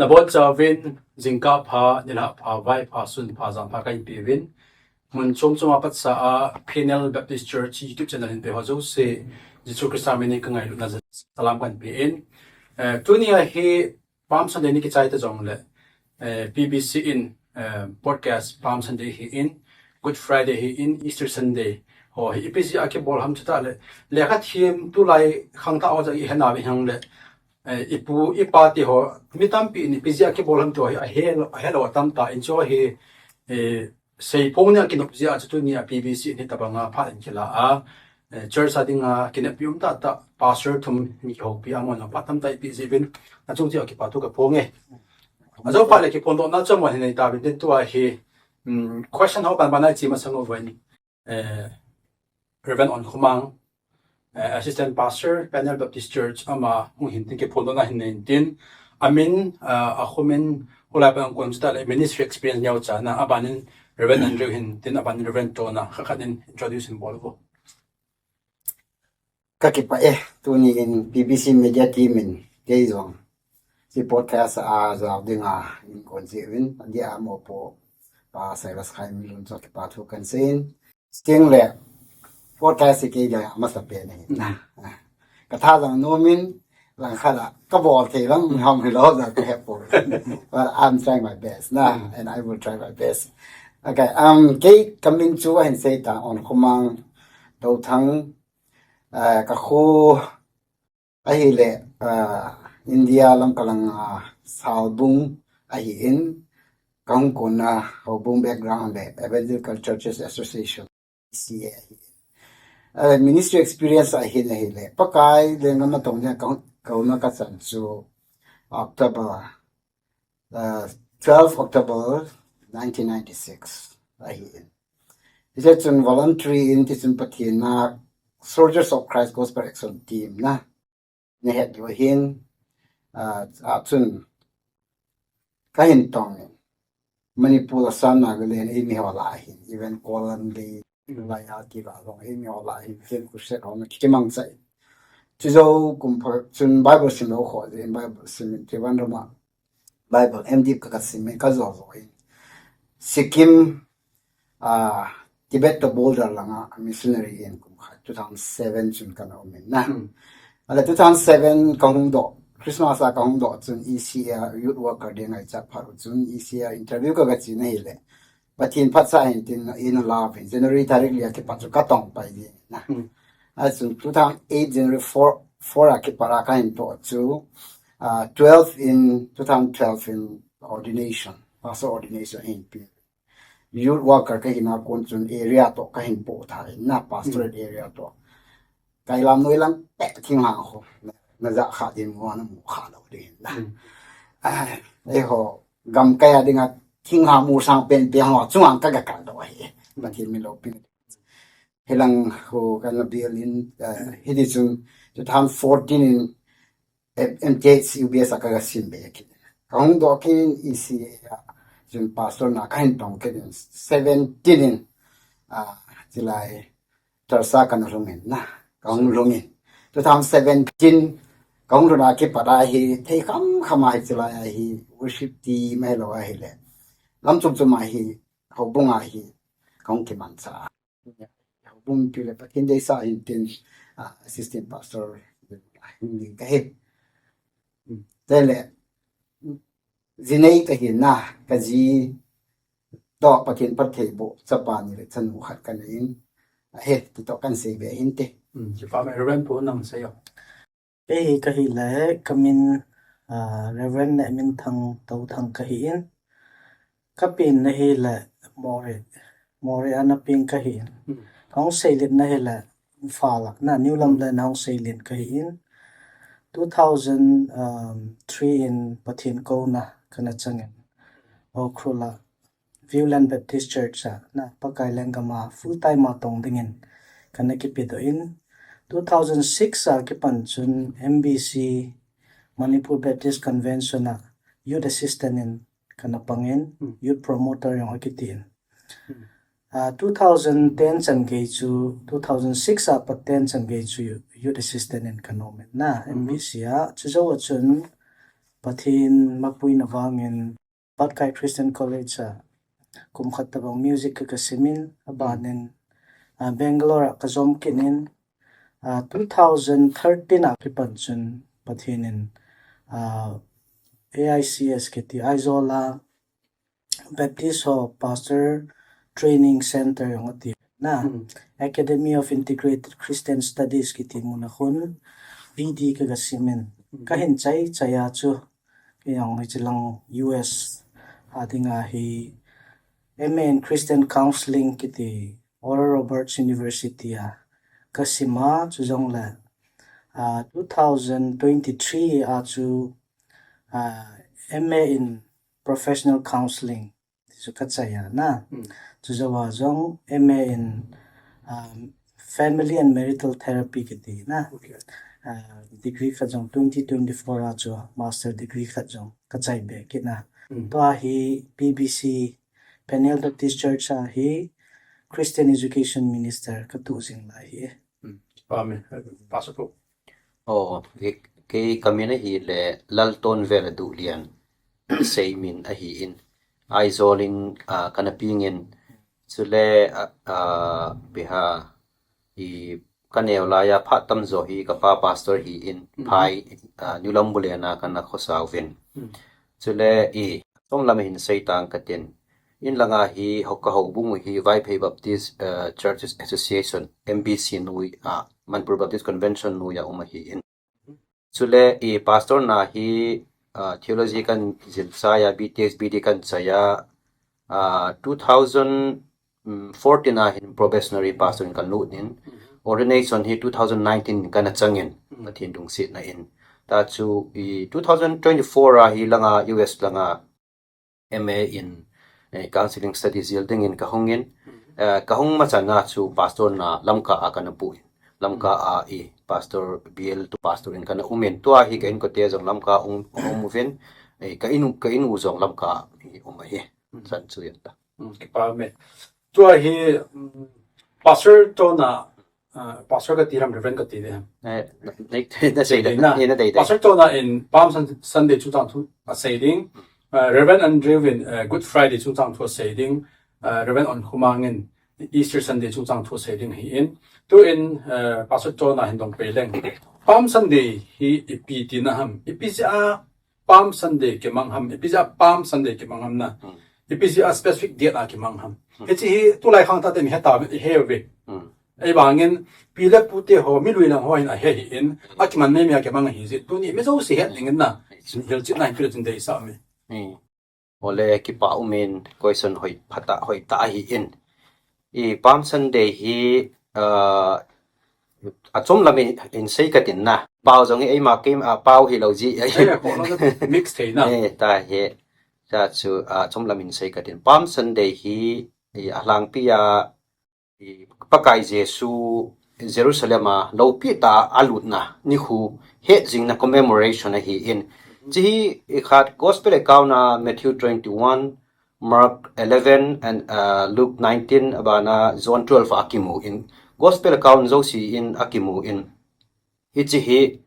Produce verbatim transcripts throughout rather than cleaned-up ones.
Nabonchauvin, jingkah pha, nilhah pha, vaipha, sunpha, janpha kahin peuvin. Mun chom chom a patsa a P N L Baptist Church YouTube channel hin ve ho jouse, Jesu Christa minin kangailutna salam kahin pe in. Eh, tuni a hi Palm Sunday ni kichai ta jongle, eh, P B C in, eh, podcast Palm Sunday hi in, Good Friday hi in, Easter Sunday ho hi ipi jeh a kibol ham chuta le, lekha them tulai khangthah ho jong ihet nauve hang le, eh, ipu, ipa te ho, mi tampi in ipi jeh a kibol ham ti ho hi ahe, ahelou atam tan, chuho hi, eh, seiphong ni a kinop jeh a chu tuni a P B C in hitabang a phat in kila a, eh, church a dinga kineppi um tahtah, pastor thum in kihoupi a, amahon phat tamtah eipeh jeh uvin, achung cheh a kipa thu kaphong e. Ajou phat le kiphondohna chu amahon hin nei tauvin tin, tua hi, um, question ho banban a iche masang uvin, eh, Reverend Onkhomang, eh, Assistant Pastor, P N L Baptist Church, ama hung hin tin, kiphondohna hin nei in tin, amin, ah, akhomin, hoilai pa angkon chuta le ministry experience neocha na, abanin Reverend Andrew hin tin, abanin Reverend Tona, khat khat in introduce hin bol uvo. Kakipah e, tuni in P B C Media team in kei jong hiche podcast a jao dinga einkon jeh uvin, adeh a mopo Pa Silas Khaimilun chu kipa thu kahin sei in. Chuteng le podcast hi kei dinga amasapen ahi. Katha jong nom in, langkhat a kabol thei lang ham hilou jong kahe poi. But I'm trying my best na, and I will try my best. Okay, um, kei kamin chu ahin sei ta, Onkhomang Touthang, eh, kakho ahile, ah, India lam kalanga Salbung ahin, kahung konna houbung background le Evangelical Churches Association, E C A ahin. Eh, ministry experience ahin ahile, Pakai lenggam a tong dia kahung, kahung na kachan chu October, uh, twelve October nineteen ninety-six ahin. Hijeh chun voluntary in, tichun Pathen a Soldiers of Christ Gospel Action Team na, nahet diu ahin, ah, achun kahin tong in, Manipur, Assam, Nagaland, eimi ho lah a hin, even Kollam le, Laya ti lah jong, eimi ho lah a hin, ken crusade ho na kimangcha in. Chujou kum pha chun Bible sim lou kho jeh in, Bible sim in, Trivandrum a Bible M.Div ka, kasim in, kajo jo in. Sikkim, ah, Tibet to border langa missionary in kum khat, two thousand seven chun kana um in na. Hmm. Ale two thousand seven kahung doh, Christmas a kahung doh chun E C A youth worker ding ngaichat phat u chun E C A interview ka, kache na hile, Pathen phatsah hin tin, in love in, January tarik li a kipat chu katong pai jin na. Hmm. Achun two thousand eight January four, four a kipat a kahin toh chu, ah, twelve in, two thousand twelve in ordination, pastor ordination in pi. Youth worker kahina kon chun area toh kahin po tha in na, pastorate area toh. Kailam noi lang pet thinglhang ho na, najah kha din mo na mu kha lou din na. Hmm. Ah, eiho gamkai a dinga thinglhang mu sang penpen ho chunga ka, ka kal doh ahi. Pathen min loupina. Hilang ho kana bial in, eh, hiti chun two thousand fourteen in M-, M T H U B S a ka, kasim be kit. Kahung doh kit in E C A a, chun pastor na kahin tong kit in seventeen in, ah, July Tulsa kana lhung in na, kahung lhung in. Two thousand seventeen kahung lhun a kipat a hi, thei kham kham a hi, chulai a hi, worship team ahilou ahile, lam chom chom a hi, houbung a hi kahung kimancha. Houbung pi le Pathen deisah hin tin, ah, assistant pastor hung ding kahi. Chule, ji nei kahi na, kaji toh Pathen phattheiboh chapa ni le chanu khat kanei in, ahi, ti toh kahin sei be hinte. Hmm, kipa mai, Reverend pu nang sei o. Kei hi kahile, kamin, ah, Reverend Nehminthang Touthang kahi in. Kapen ahile Moreh, Moreh a napen kahi in. Hmm. Kahung seilet na hile Imphal a, na New Lamlen a hung seilet kahi in. Two thousand three in Pathen kouna kana chang in, Ukhrul a Viewland Baptist Church a na Pakai lenggam a full time a tong dingin kana kipedoh in, two thousand six a kipan chun M B C, Manipur Baptist Convention a youth assistant in kana pang in, Hmm. youth promoter jong akiti in. Hmm. Ah, two thousand ten chan gei chu, two thousand six a pat ten chan gei chu youth assistant in kana um in na, Hmm. M B C a. Chujou a chun Pathen mapuina vangin Patkai Christian College a kum khat tabang music ka, ka simin, abanin, ah, Bangalore a ka jom kinin, ah, two thousand thirteen a kipan chun Pathen in, ah, A I C S kiti Aizawl a Baptist ho Pastor Training Center jong ati na, Academy of Integrated Christian Studies kiti muna khun B D ka, ka simin, ka hin chai chai a chu, kei jong hichilang U S a dinga hi M A in Christian Counseling kiti Oral Roberts University a ka sima, chujongle, ah, two thousand twenty-three a chu, ah, M A in Professional Counseling ti chu ka chai a na. Chujou a jong M A in, um, Family and Marital Therapy kiti na. Ah, degree khat jong twenty twenty-four a chu master degree khat jong ka chai be kit na. Tua hi P B C, Peniel Baptist Church a hi Christian Education Minister ka tu jing lai hi. Amen. Pastor Pu. Oh, kei, kei ka min ahile Laltonvel Duhlian, Seimin ahin. Aizawl in, ah, kana pengin. Chule, ah, ah, biha, i ka neo laiya phat tamjo hi ka pa pastor hin, Phai, ah, New Lambulen a kana khosa uvin. Chule i, chom lam hin sei tang katin. In langa hi ho ka houbung hi Vaiphei Baptist, ah, Churches Association, M B C noi, ah, Manipur Baptist Convention noiya um ahin. Chule i pastor na hi, ah, theology kan jil chai a, B T S, B D kan chai a, ah, two thousand fourteen a hin probationary pastor in kan lut in, ordination hi two thousand nineteen in kana changin, Pathen lungsetna in. Ta chu i two thousand twenty-four a hi langa U S langa M A in, eh, Counseling Studies jil dingin ka hungin, eh, ka hung machana chu pastor na Lamka a kana pu in. Lamka a i pastor B L tu pastor in kana umin. Tua hi ka inkote jong Lamka um, um uvin, eh, ka inu, ka inu jong Lamka a i um ahi. Chan chu yen ta. Kipa me. Tua hi, um, Pastor Tona, ah, Pastor kati ham, Reverend kati de ham? Eh, na, na, na sei de, na, na dei de. Pastor Tona in Palm Sun-, Sunday chungchang thu asei ding. Ah, Reverend Andrew in, eh, Good Friday chungchang thu asei ding. Ah, Reverend Onkhomang in Easter Sunday chungchang thu asei ding ahin. Tuin, eh, Pastor Tona hin dong pei leng. Palm Sunday hi ipi tina ham? Ipi jeh a Palm Sunday kimang ham, ipi jeh a Palm Sunday kimang ham na. Ipi jeh a specific date a kimang ham. Hiche hi tulai khang tah te mi heta, he ve. Ahivangin, pi le pu te ho, mi lui lang ho hin ahe ahin, akiman mei mei a kimang ahi jeh. Tuni mi jouse het dingin na. Hilchetna hin pi le chun deisah me. Ole kipa umin, question hoi phatah, hoi tah ahin. I Palm Sunday hi, ah, achom lam in, in sei katin na. Pao jong hi eima keima, ah, pao hilou ji. Mix thei na. Eh, ta hi. Ta chu, ah, achom lam in sei katin. Palm Sunday hi, i alangpi a, i Pakai Jesu Jerusalem a lopi tah a alutna nikho hetjingna commemoration ahin. Hiche hi i khat Gospel account a Matthew twenty-one, Mark eleven and, uh, Luke nineteen, abana John twelve a akimu in, Gospel account jouse in akimu in. Hiche hi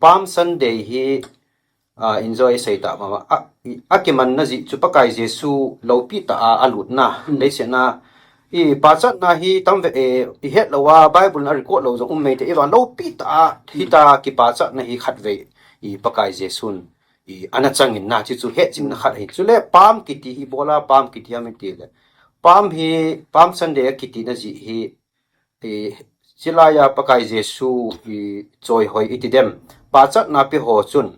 Palm Sunday hi, uh, enjoy sei ta mama. A, i, akimanna jeh chu Pakai Jesu lopi tah a alutna, leiset a i pachatna hi tamve, eh, i het lou a, Bible a record lou jong um mai te, i vang lopi tah a hita kipachatna hi khatvei i Pakai Jesun i ana changin na, hichu hetjingna khat ahi. Chule Palm kiti hi ibola Palm kiti ham itile, Palm hi, Palm Sunday akitina jeh hi, i, hilaiya Pakai Jesu i choihoi iti dem, pachatna pe ho chun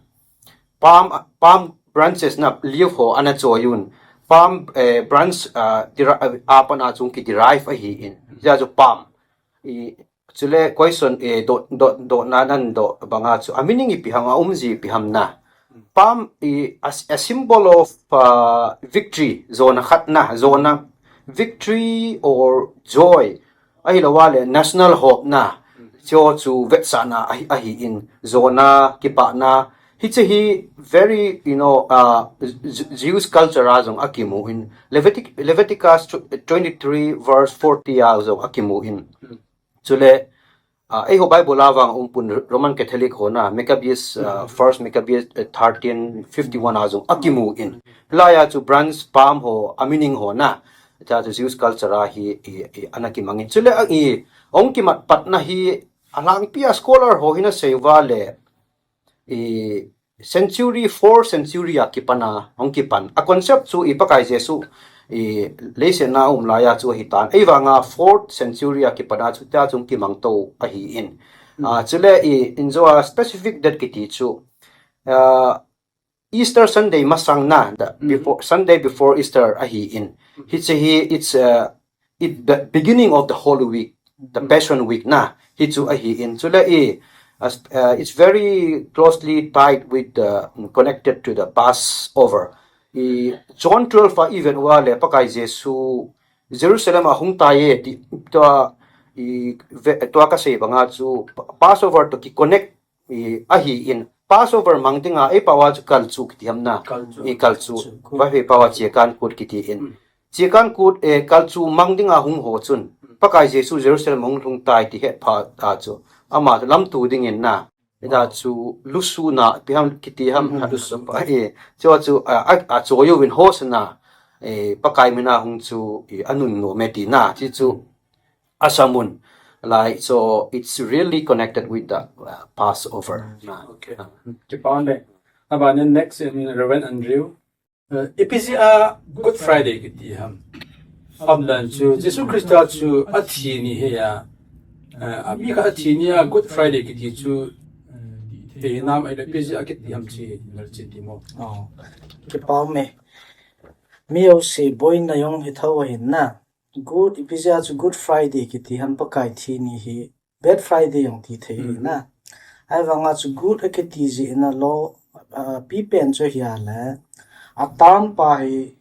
palm, palm branches na leaf ho ana choi un, palm, eh, branch, ah, deri-, ah, a pat a chung kiderive ahin, hijeh a chu palm. I, chule question, eh, dot, dot, dot na nan dot banga chu, a meaning ipi ham, a umji ipi ham na. Palm i, a, a symbol of, uh, victory, jona khat na, jona victory or joy. Ahilou a le national hope na, chu chu vetsahna ahi, ahin, jona, kipana. Hiche hi very, you know, uh, J-, Jewish culture a jong akimu in, Levitic-, Leviticus tw-, twenty-three verse forty a jong akimu in. Chule, uh, eiho Bible a vang umpun Roman Catholic ho na, Maccabees, uh, First Maccabees uh, thirteen fifty-one a jong akimu in. Hilai a chu bronze palm ho, a meaning ho na, cha chu Jewish culture a hi, i, i, ana kimangin. Chule a, i, ong kimat patna hi, alangpi a scholar ho hina seiva le, i, century, four century a kipana, hong kipan. A concept chu i Pakai Jesu, i leiset na um laia chu ahi tan. Ei vanga fourth century a kipana chu tia chung kimang to ahi in. Uh, chule i injo a specific date kiti chu, uh, Easter Sunday masang na, the before, Sunday before Easter ahi in. Hiche hi, it's, uh, it, the beginning of the Holy Week, the Passion Week na, hi chu ahi in. Chule i, as, uh, it's very closely tied with the, mm, connected to the Passover. I John twelve a i vet uva le Pakai Jesu Jerusalem a hung tai e ti tua, i ve, tua kasei banga chu Pa-, Passover to ki connect i ahi in. Passover mang dinga ei pao a chu kalchu kiti ham na. Kalchu. I kalchu. Kalchu. Vaiphe pao a chekan kut kiti in. Chekan kut, eh, kalchu mang dinga hung ho chun, Pakai Jesu Jerusalem hung lhung tai ti het phat a chu, ama chu lamtu dingin na, ida chu lusuna, ipi ham kiti ham, lusuna. Eh, chu chu, a, a, a chu yu win ho sana, eh, Pakai mina hung chu, eh, anun nom e ti na, chi chu, asamun. Like, so it's really connected with the, uh, Passover. Na. Okay. Kipa um e. Abanin next in Reverend Andrew. Uh, ipi jeh a Good Friday kiti ham. Aban chu Jesu Christa chu athi ni hi a. Uh, ami khat athi ni a Good Friday kiti chu, uh, thei nam a ipi jeh a kiti ham chi lal chi ti mo. Oh. Kipa um e. Mi ho si boina jong hi tho ahin na. Good, ipi jeh a chu Good Friday kiti ham Pakai thi ni hi. Bad Friday jong ti thei hi na. Ahivanga chu good akiti jeh in a lo, ah, pipen chu hi a le. A tam pa hi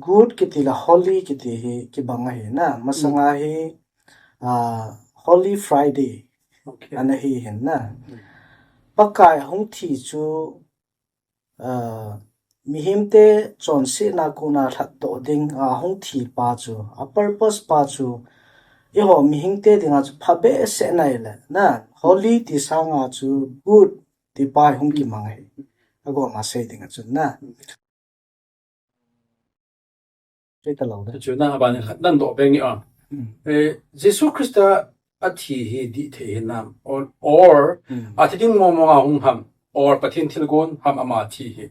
good kiti le holy kiti hi kibang ahi na. Masanga hi, ah, Holy Friday. Okay. Ana hi hin na. Pakai hung thi chu ah, mihemte chonsetna kona lhatdoh ding a hung thi pa chu, a purpose pa chu, eiho mihemte dinga chu phabehseh nai le, na, holy ti sanga chu good ti pa hung kimang ahi. Agoma sei dinga chu, na. Sei ta lo de. Chu na, abanin khat nan doh beng ni a. Hmm. Eh, Jesu Christa athi hi dih thei hinam, or, or, hmm, athi ding mong mong a hung ham, or Pathen thilgon ham ama thi hi.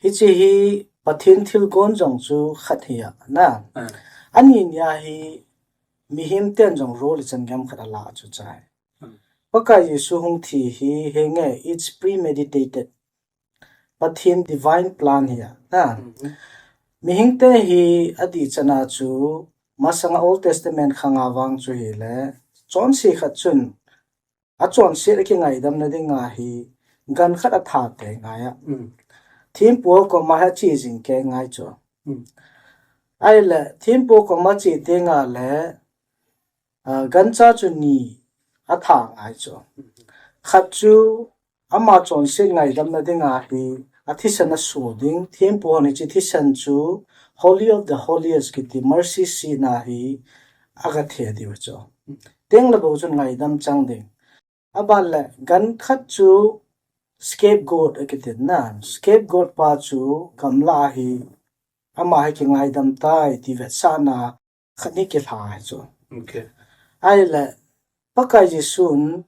Hiche hi Pathen thilgon jong chu khat hi a, na. Hmm. Ani nia hi mihem ten jong role ichan gam khat ala chu chai. Hmm. Pakai Jesu hung thi hi, henge, it's premeditated. Pathen divine plan hi a, na. Mhm. Mihemte hi adih chana chu, masanga Old Testament khanga vang chu hile, chonse khat chun, achonset akingaidamna dinga hi, gan khat atha tei ngai a. Mm. Thempu koma hi ache jing kei ngai chu. Mm. Ahile, thempu koma che teng le, ah, gancha chu ni atha ngai chu. Khat chu ama chonset ngaidamna dinga hi athisan aso ding, thempu hon hiche thisan chu Holy of the Holiest kiti mercy seat na hi aga the diu chu. Tengle bou chun ngaidam chang ding. Aban le gan khat chu scapegoat akitin na. Scapegoat pa chu gamla hi ama hi kingaidam tai ti vetsahna khat ni kilha hi chu. Okay. Ahile, Pakai Jesun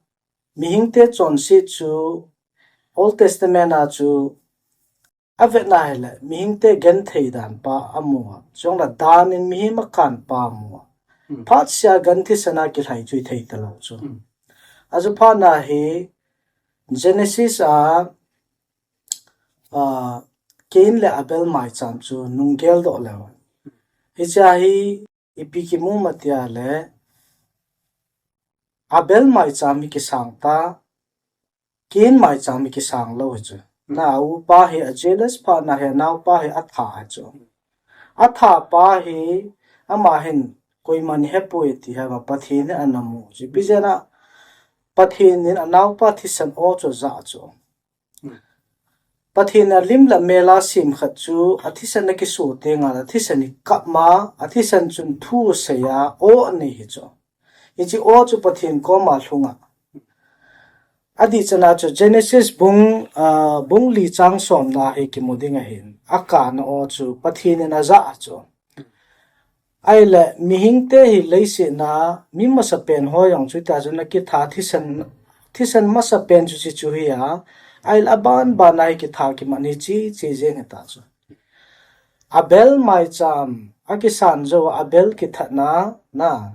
mihemte chonset chu Old Testament a chu avetna hile, mihemte genthei dan pa amu a. Chule dan in mihem akan pa amu a. Hmm. Phatsea gan thisan a kilhai chu ithei talou chu. Hmm. Achu phatna hi Genesis a, ah, Cain le Abel maicham chu nung geldoh leu. Hichea hi ipi kimu em tia le, Abel maicham hi kisang ta, Cain maicham hi kisang lou hi chu. Na, a upa hi a jealous phatna hi, a naopa hi atha hi chu. Atha pa hi, ama hin koiman hepoi ti hi ama Pathen hi ana mu chu. Ipi jeh a Pathen in a naopa thisan o chu aja chu. Pathen in a lim le mel a sem khat chu, athisan akiso teng le, athisan hi kap ma, athisan chun thu asei a, o anei hi chu. Hiche aw chu Pathen koma lhunga. Adih chana chu Genesis bung, ah, bung li chang somna hi kimu ding ahin. Akana aw chu Pathen in ajah chu. Ahile, mihingte hi leiset a, mi masapen ho jong chu tia chu ana kitha thisan, thisan masapen chu hiche chu hi a. Ahile, aban ban a hi kitha kiman hiche, hiche jeng hita chu. Abel maicham, akisan jou a Abel kithatna, na.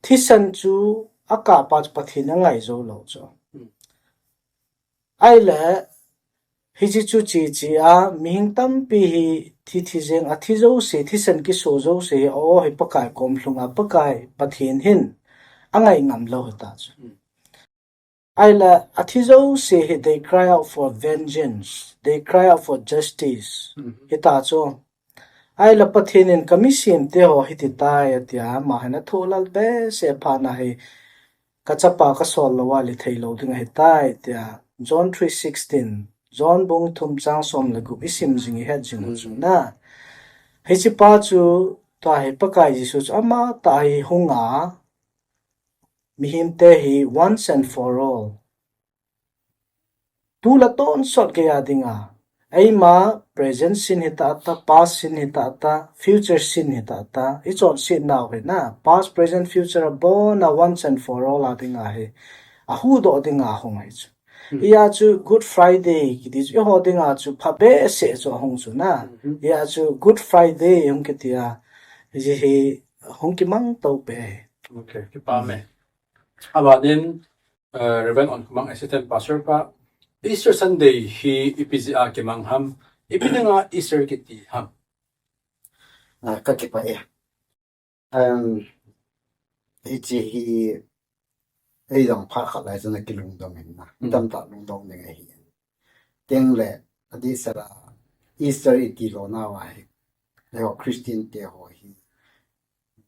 Thisan chu akah pa chu Pathen in angai jou lou chu. Ahile, hiche chu hiche a, mihing tampi hi thi thi jeng, athi jouse, thisan kiso jouse hi, aw hi Pakai kom lhunga, Pakai Pathen hin angai ngam lou hita chu. Ahile, athi jouse hi, they cry out for vengeance, they cry out for justice, hita chu. Ahile Pathen in kami semte ho hiti tai atia, ama hin athoh lal behseh phat na hi, kachapa kasol lou a lhithei lou ding ahitai tia. John three sixteen, John bung thum chang som le gup isim jing ihet jing u chu na. Hiche pa chu, tua hi Pakai Jesu chu amatah hi hunga, mihingte hi once and for all. Tule tonsot geiya dinga. Eima present sin hita ta, past sin hita ta, future sin hita ta. Ichonset nau hi na. Past, present, future abona once and for all a dinga hi. Ahuhdoh dinga ahung ahi chu. Hia chu Good Friday kiti chu eiho dinga chu phabehseh chu ahung chu na. Hia chu Good Friday hung kitia. Hiche hi hung kimang to pe. Okay, kipah e. Abanin, eh, Reverend Onkhomang, Assistant Pastor pa, Easter Sunday hi ipi jeh a kimang ham, ipi dinga Easter kiti ham? Ah, kakipah e. Um, hiche hi, ei jong phat khat lai chun akilungdong in na. Tamtah lungdong ding ahi. Tengle, adeh sela, Easter iti lona uva hi, eiho Christian te ho hi,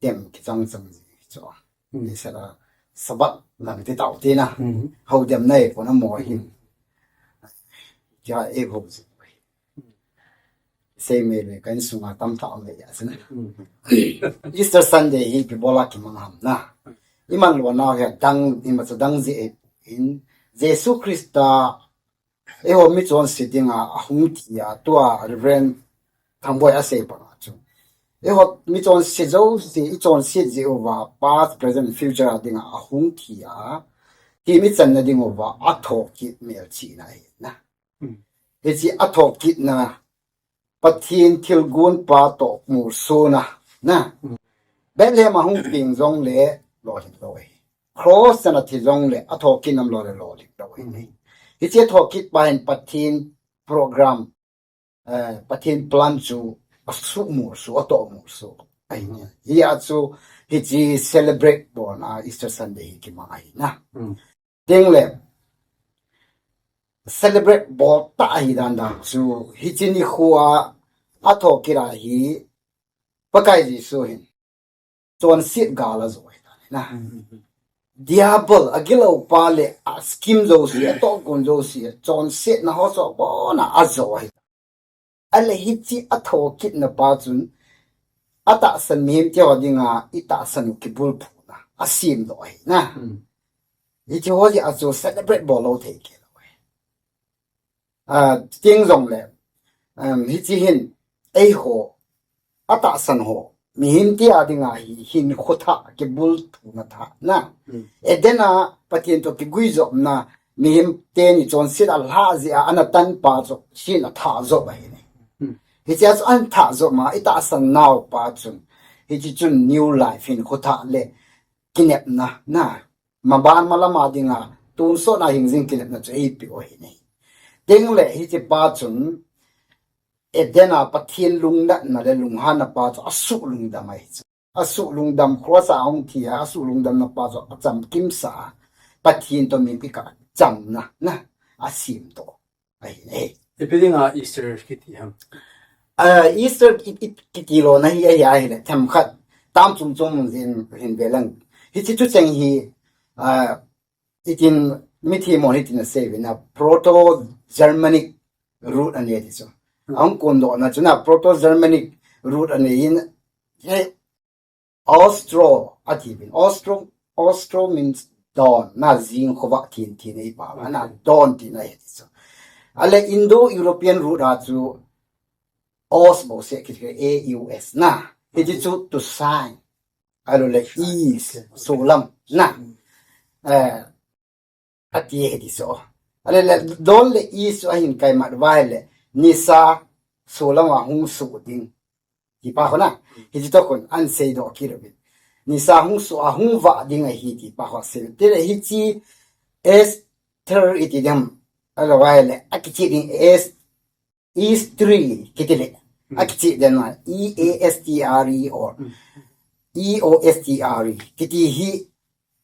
dem kichang chang ji chu. Adeh sela, Sabbath lang ti tau ti na. Hou dem nai pon amo hi. Tia eiho ji. Seimei le ka insunga tamtah um le ya sina. Easter Sunday hi ipi bola kimang ham na. Iman lona hi adang, imacha dang jeh in Jesu Christa eiho michonse dinga ahung tia tua Reverend Thangboi asei banga chu. Eiho michonse jouse, ichonset jeh uva past, present, future a dinga ahung tia. Hi michanna ding uva athokit melchihna ahi na. Hiche athokitna Pathen thilgon pa toh molsona, na. Bethlehem a hung peng jongle lolhing lou ahi. Cross a ana thi jongle athokit nam lole lolhing lou ahi. Hiche athokit pa hin Pathen program, eh, Pathen plan chu asuh molso, atoh molso ahi. Hia chu hiche celebrate bolna Easter Sunday hi kimang ahi na. Tengle, celebrate bol tah ahi dan dan chu, hiche nikho a, athokit a hi, Pakai Jesu hin, chonset gal ajo ahi dan na. Diabol, agilou pa le, a scheme jouse, atohgon jouse, chonsetna ho chu abona ajo ahi. Ahile hiche athokitna pa chun, atahsan mihem te ho dinga, itahsan u kibulphuna, asemdoh ahi na. Hiche ho jeh a chu celebrate bol lou thei kei lou ahi. Ah, teng jongle, um, hiche hin, eiho, atahsan ho, mihem te a dinga hi, hinkho thah, kibulphuna thah, na. Eden a, Pathen toh kiguijopna, mihem teni chonset a lhah jeh a, ana tan pa chu, hin athah jop ahi ne. Hiche a chu ana thah jop ma, itahsan nau pa chun, hiche chun new life hinkho thah le, kinepna, na. Maban malam a dinga, tonsot a hingjing kinepna chu eipeh u ahi ne. Tengle hiche pa chun, Eden a Pathen lungnatna le lunghanna pa chu asuh lungdam ahi chu. Asuh lungdam cross a ahung thi a, asuh lungdamna pa chu achamkimsa a. Pathen toh mipi kah a chamna, na, asemdoh ahi ne. Ipi dinga Easter kiti ham? Ah, Easter i, i, kiti lona hi ahi ahile, themkhat, tam chom chom jin hin ve lang. Hiche thucheng hi, ah, itin mithi mon hitin asei uve na, Proto-Germanic root anei ti chu. Ahung kondohna chu na, Proto-Germanic root anei in, he, Austro, ati uvin. Austro, Austro means dawn, na jing khovah thin thin ei pao, na dawn tina hi ti chu. Ale Indo-European root a chu Aus bou se kiti A U S na. Hiti chu to shine. Alou le east, solam na. Eh, ati hiti chu. Ale le dawn le east chu ahin kaimat uva ahile nisa solam a hung suh ding. Ti pa khu na. Hiti toh khun ahin seidoh kit uvin. Nisa hung suh a hung vah ding ahi ti pa khu asei. Tile hiche Esther iti ding ham. Alou ahile akichih ding Est Eastery kiti le. Akichih den ma E A S T R E or E O S T R E. Kiti hi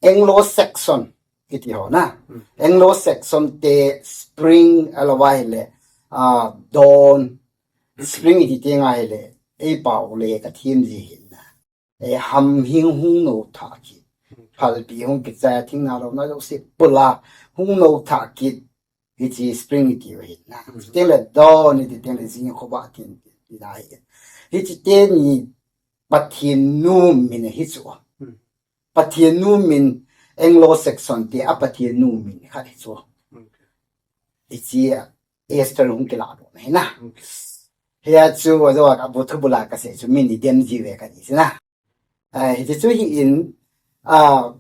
Anglo-Saxon kiti ho na. Anglo-Saxon te spring alou ahile, ah, dawn, spring iti teng ahile, ei pao le ka thim ji hin na. Eh, ham hing hung no thah kit. Phalbi hung kichai, thingna louna jouse pula hung no thah kit. Hiche spring iti u ahi na. Teng le dawn iti teng le jing khovah thin thin tina ahi. Hiche teni Pathen nu min ahi chu. Pathen nu min Anglo-Saxon te a Pathen nu min khat ahi chu. Hiche a Esther hung kilah doh na hi na. Hia chu ajo a bu thu bula kasei chu min idem ji ve kati chu na. Ah, hiti chu hi in, ah,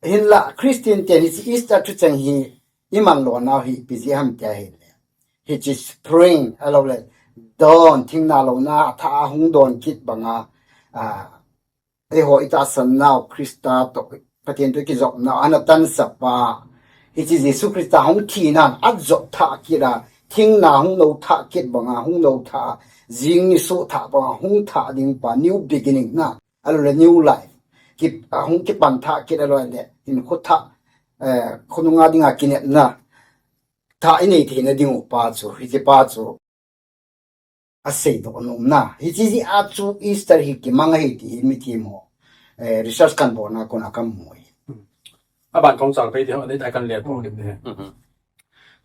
hinla Christian ten hiche Easter thucheng hi iman lona hi ipi jeh ham tia ahile. Hiche spring alou le dawn thingna louna athah a hung dawn kit banga, ah, eiho itahsan nau Christa toh Pathen toh kijopna ana tansah pa. Hiche Jesu Christa hung thina ajop thah kit a, thingna hung no thah kit banga, hung no thah, jing ni suh thah banga, hung thah ding pa, new beginning na. Alou le new life. Ki, a hung kipan thah kit alou le, hinkho thah, eh, khonunga dinga kinepna thah inei theina ding u pa chu, hiche pa chu asei doh nom na. Hiche jeh a chu Easter hi kimang ahi ti hi mithem ho, eh, research kahin bolna kona kamu ahi. Aban kong chal pai ti ho, nei tai kan le pong kit ne.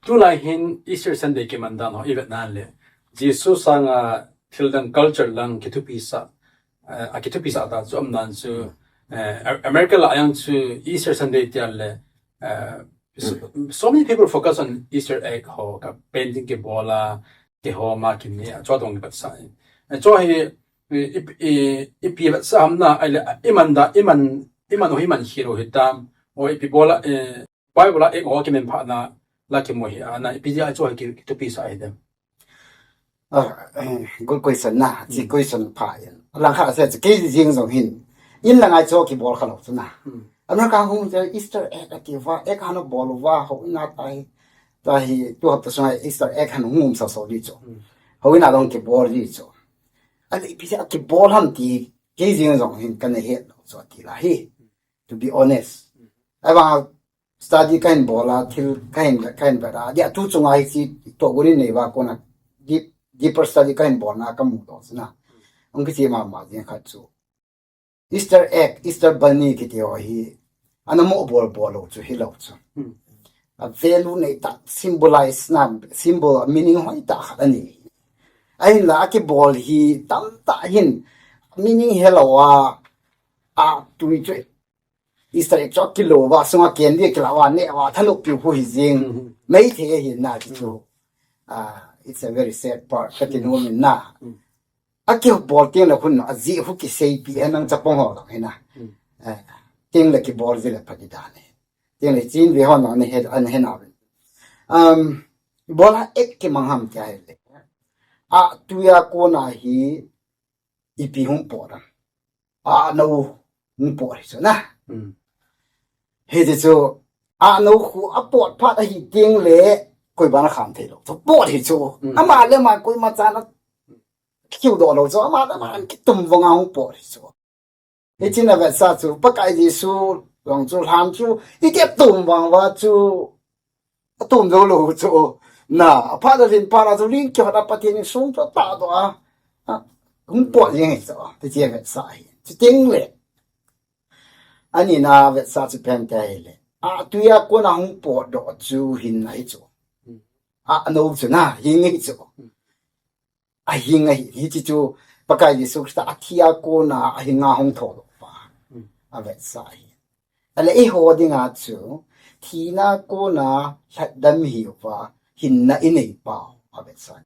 Tulai hin Easter Sunday kiman dan ho i vet nan le, Jesu sanga thil dang culture lang kithupi sah, eh, a kithupi sah ta chu um nan chu, eh, America lah a jong chu Easter Sunday tia le, eh, so, so many people focus on Easter egg ho, ka painting kibol a, kihom a, kini a, chu dong kipatsa. Eh, chu hi, i, i, i, ipi patsa ham na, ahile, iman da, iman, iman u hi man hi lou hitam, o ipi bol a, eh, Bible a egg ho kimen phat na, la kimu hi, ana, ipi jeh a chu hi ki, kithupi sah hi dem. Ah, eh, good question na, hiche question pha in. Lang khat a sei chu kei jeng jong hin. In lang a chu kibol kha lou chu na. America hung chu Easter egg ati uva, egg han bol uva, houin a tai. Tua hi, tu hapta sunga Easter egg han hung um sau sau di chu. Houin a dong kibol di chu. Ahile ipi jeh a kibol ham ti, kei jeng jong hin kana het lou chu ati la hi. To be honest. Ahivang study kahin bol a, thil kahin, kahin vet a. Dia tu chunga hiche toh gunin nei uva kona deep, deeper study kahin bolna kamu doh chu na. Hung kiche mama jeng khat chu Easter egg, Easter bunny kiti ho hi, ana mo bol bol lou chu hilou chu. A value nei tah, symbolize na, symbol, meaning hoi tah khat ani. Ahinla, akibol hi tamtah hin, meaning helou a, a tui chu, Easter egg chu akilo uva, sunga candy akilah uva, neh uva, thanop piu khu hi jeng, mei thei ahi na ti chu. Ah, it's a very sad part, kati nom in na. Akibol teng le khun, ajeh khu kiseipi, he nang chapang ho lang hi na. Eh, teng le kibol ji le pha di dan e. Teng le chin ve ho nang ne he, an he na ve. Um, bol a ek kimang ham tia ahile. A tuia kona hi ipi hung pot a. A no hung pot hi chu na. Hiti chu, a no khu apot phat ahi teng le, koi ban a kham thei lou. Chu pot hi chu. Ama le ama koima chan a kiu doh lou chu. Ama le ama kitum vang a hung pot hi chu. Hiche a vetsah chu, Pakai Jesu jong chu lhan chu, iti atum vang uva chu, atum jou lou chu. Na, aphat a lhin phat a chu ling kihot a Pathen insung chu atah doh a. A, hung pot jeng hi chu, hiche a vetsah hi. Chuteng le. Ani na vetsah chu ipi ham tia ahile. A tuia kona hung potdoh chu hinna hi chu. A no chu na, hing hi chu. Ahing ahi, hiche chu Pakai Jesu Christa athi a kona ahinga hung thoudoh pa. Avetsah ahi. Ale eiho dinga chu, thina kona lhatdam hiuva, hinna inei pau, avetsah.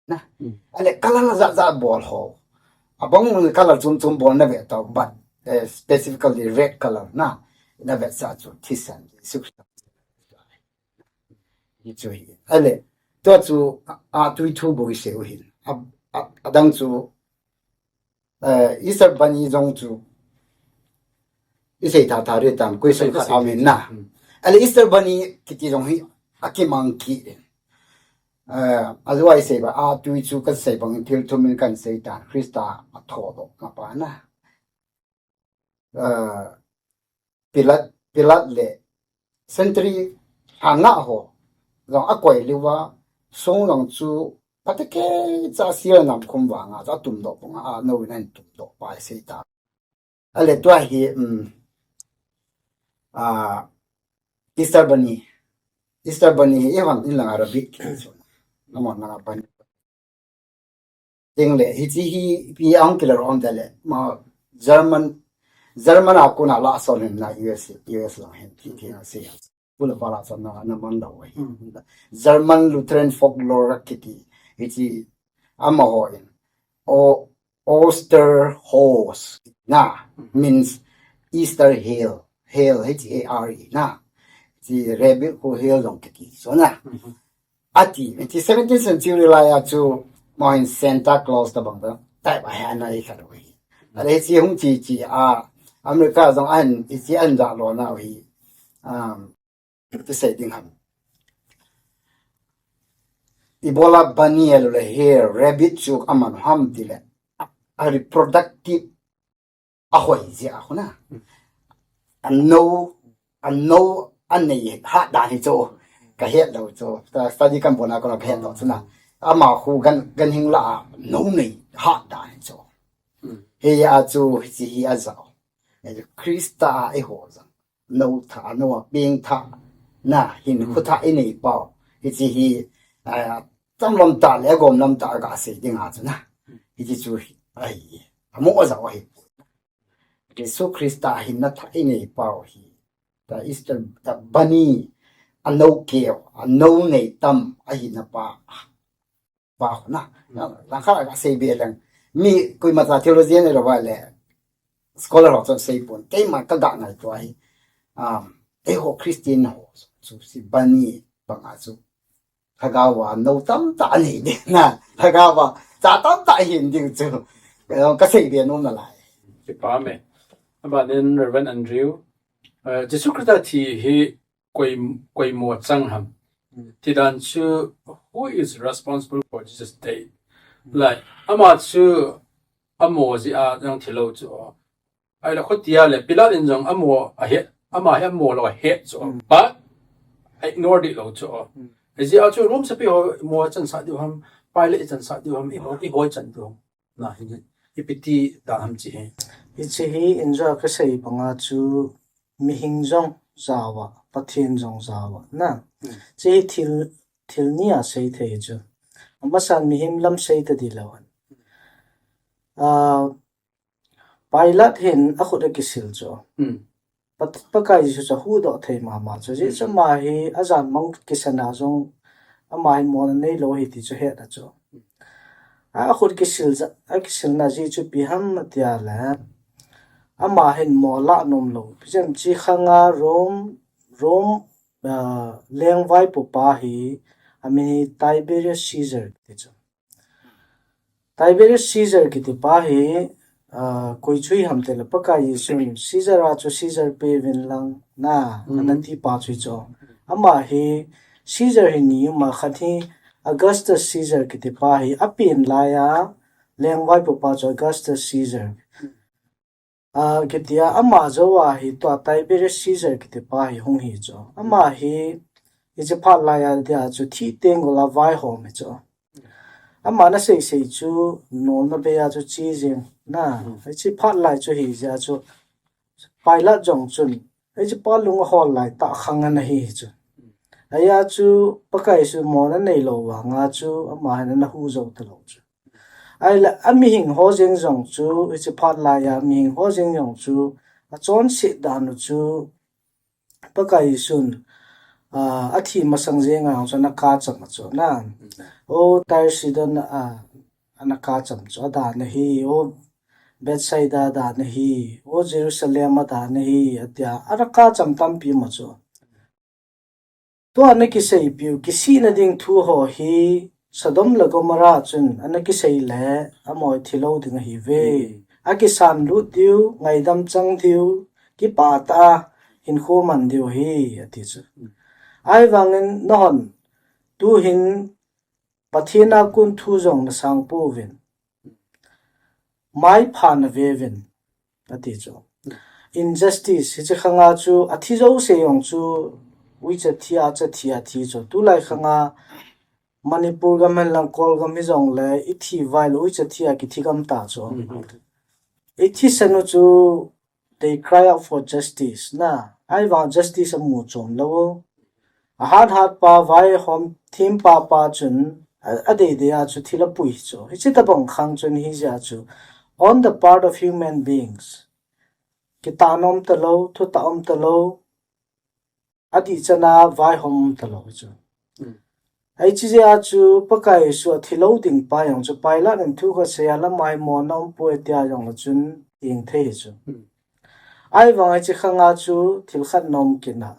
Na. Mm. Ale color jat jat bol ho. Abang color chom chom bol na ve tau, but, eh, specifically red color na. Na vetsah chu thisan. Jesu Christa. Hi chu hi. Ale, tua chu a, a tui thu bou isei u hin. A, a, adang chu, eh, Easter Bunny jong chu isei tha tha ri tam, question khat aum in na. Hmm. Ale Easter Bunny kiti jong hi akimang kit in. Eh, ajou a isei ba, a tui chu kasei bang thil thum in kahin sei tan, Christa athodoh ma pa na. Eh, Pilat, Pilat le sentry hanga ho jong akoi liu va, song jong chu phatecha sil nam khum vanga chu atumdoh pong a, a nou in ahin tumdoh pa isei ta. Ale tua hi, um, a, Easter Bunny. Easter Bunny hi eiho in lang a rabbit kiti chu. Amavang a bunny. Ding le, hiche hi, pi ahung kilar om ta le, ma German, German a kona la sol hin na U S, U S lang hin, ti, ti na se. Pula pala sa na, na man lo hi. Hmm. German Lutheran folklore kiti, hiche amaho in. O, Osterhose, na, Hmm. means Easter Hare. Hare, H A R E, na. Hiche rabbit ko hare jong kiti, so na. Hmm. Ati, hiche seventeenth century lai a chu, mo hin Santa Claus tabang ta, type a hi ana hi kha lo hi. Ale hiche hung chi chi a, America jong an, hiche an ja lo na hi. Um, ti sei ding ham. Ibola bunny a lo le hare, rabbit chu aman ham ti le, a, a reproductive ahoi jeh a khu na. Anou, anou anei hat dan hi chu. Kahet lou chu. Ta study kan bol na kona kahet lou chu na. Ama khu gan, ganhing lah a nou nei hat dan hi chu. Hijeh a chu hiche hi ajao. Christa a eiho jong. Nou thah, nou a peng thah. Na, hinkho thah inei pau. Hiche hi, a, cham lam tah le gom lam tah a gasei ding a chu na. Hiche chu hi, ahi. Amu ajao ahi. Jesu Christa hinna thah inei pau hi. Ta Easter, ta bunny, anou keo, anou nei tam, ahina pa. Pa khu na. Langkhat a gasei be leng. Mi koima cha theologian lo va le. Scholar ho chun sei pon. Keima kaga ngaito ahi. Um, eiho Christian ho chu hiche bunny banga chu. Lhagao a nou tamtah anei ding na. Lhagao a cha tamtah ahin ding chu. Kasei be nom nalai. Kipa me. Aban in Reverend Andrew. Eh, Jesu Christa thi hi koi, koimo chang ham. Ti dan chu, who is responsible for Jesus' death? Like, ama chu, amo jeh a jong thi lou chu. Ahile khutia le, Pilat in jong amo ahet, ama hi amo lou ahet chu. But, ignore dih lou chu. Hijeh a chu, Rome sepai ho mo chansah diu ham, Pilate chansah diu ham, eiho, eiho chan diu ham. Na hi, ipi ti dan ham hiche hi. Hiche hi injo a kasei banga chu mihem jong jao a, Pathen jong jao a. Na, hiche hi thil, thil ni a sei thei chu. Amasan mihem lam sei ta di lou. Ah, Pilate hin akhut akisil chu. Pat-, Pakai Jesu chu ahuhdoh thei mama chu. Jesu ama hi ajan mang kisan a jong ama hi mona neilou ahi ti chu ahet a chu. Akhut kisil ja, akisilna jeh chu ipi ham ati a le. Ama hin mo lah nom lou. Pi jem chi khanga Rome, Rome, ah, lengvaipo pa hi, amin hi Tiberius Caesar ti chu. Tiberius Caesar kiti pa hi, ah, koi chu ham ti le Pakai Jesun Caesar a chu Caesar pe vin lang na, ana ti pa chu chu. Ama hi Caesar hi ni um a khat hi Augustus Caesar kiti pa hi apen lai a lengvaipo pa chu Augustus Caesar. Ah, kiti a ama jou a hi tua Tiberius Caesar kiti pa hi hung hi chu. Ama hi, hiche phat lai a dia chu thih tenggol a vaihom hi chu. Ama na sei sei chu, nomna bei a chu che jeng na. Hiche phat lai chu hijeh a chu, Pilate jong chun, hiche pa lung ahol lai tah khang ana hi hi chu. Ahia chu, Pakai Jesu mona neilou vanga chu, ama hin ana hu jou talou chu. Ahile, amihing ho jeng jong chu, hiche phat lai a, mihing ho jeng jong chu, achonset dan u chu, Pakai Jesun, ah, athi masang jenga chu ana kacham a chu na. O Tyre Sidon, ah, ana kacham chu adan ahi, o Bethsaida adan ahi, o Jerusalem adan ahi, atia ana kacham tampi ma chu. Tua ana kiseipiu, kisihna ding thu ho hi Sodom le Gomorrah chun ana kisei le, amaho thilou ding ahi ve. Akisan lut diu, ngaidam chang diu, kipah tah a hinkho man diu ahi, ati chu. Ahivangin nahon, tuhin Pathen a kon thu jong nasang pouvin, maipha nave uvin, ati chu. Injustice, hiche khanga chu, athi jouse jong chu, uicha thi a, cha thi a thi chu. Tulai khanga, Manipur gam hen lang Kol gam hi jongle, ithi vai le uicha thi a kithi gam ta chu. Ithisan u chu, they cry out for justice na. Ahivang justice amu chom lou. Ahat hat pa, vaihom thim pa pa chun, a, adeidei a chu thil apui chu. Hiche tabang khang chun hijeh a chu, on the part of human beings, kitah nom talou, thutah um talou, adih chana vaihom um talou chu. Hiche jeh a chu Pakai Jesu athilou ding pa jong chu Pilate in thu khat asei a, lama hi mona umpoi tia jong le chun, ing thei hi chu. Ahivang hiche khanga chu thil khat nom kit na.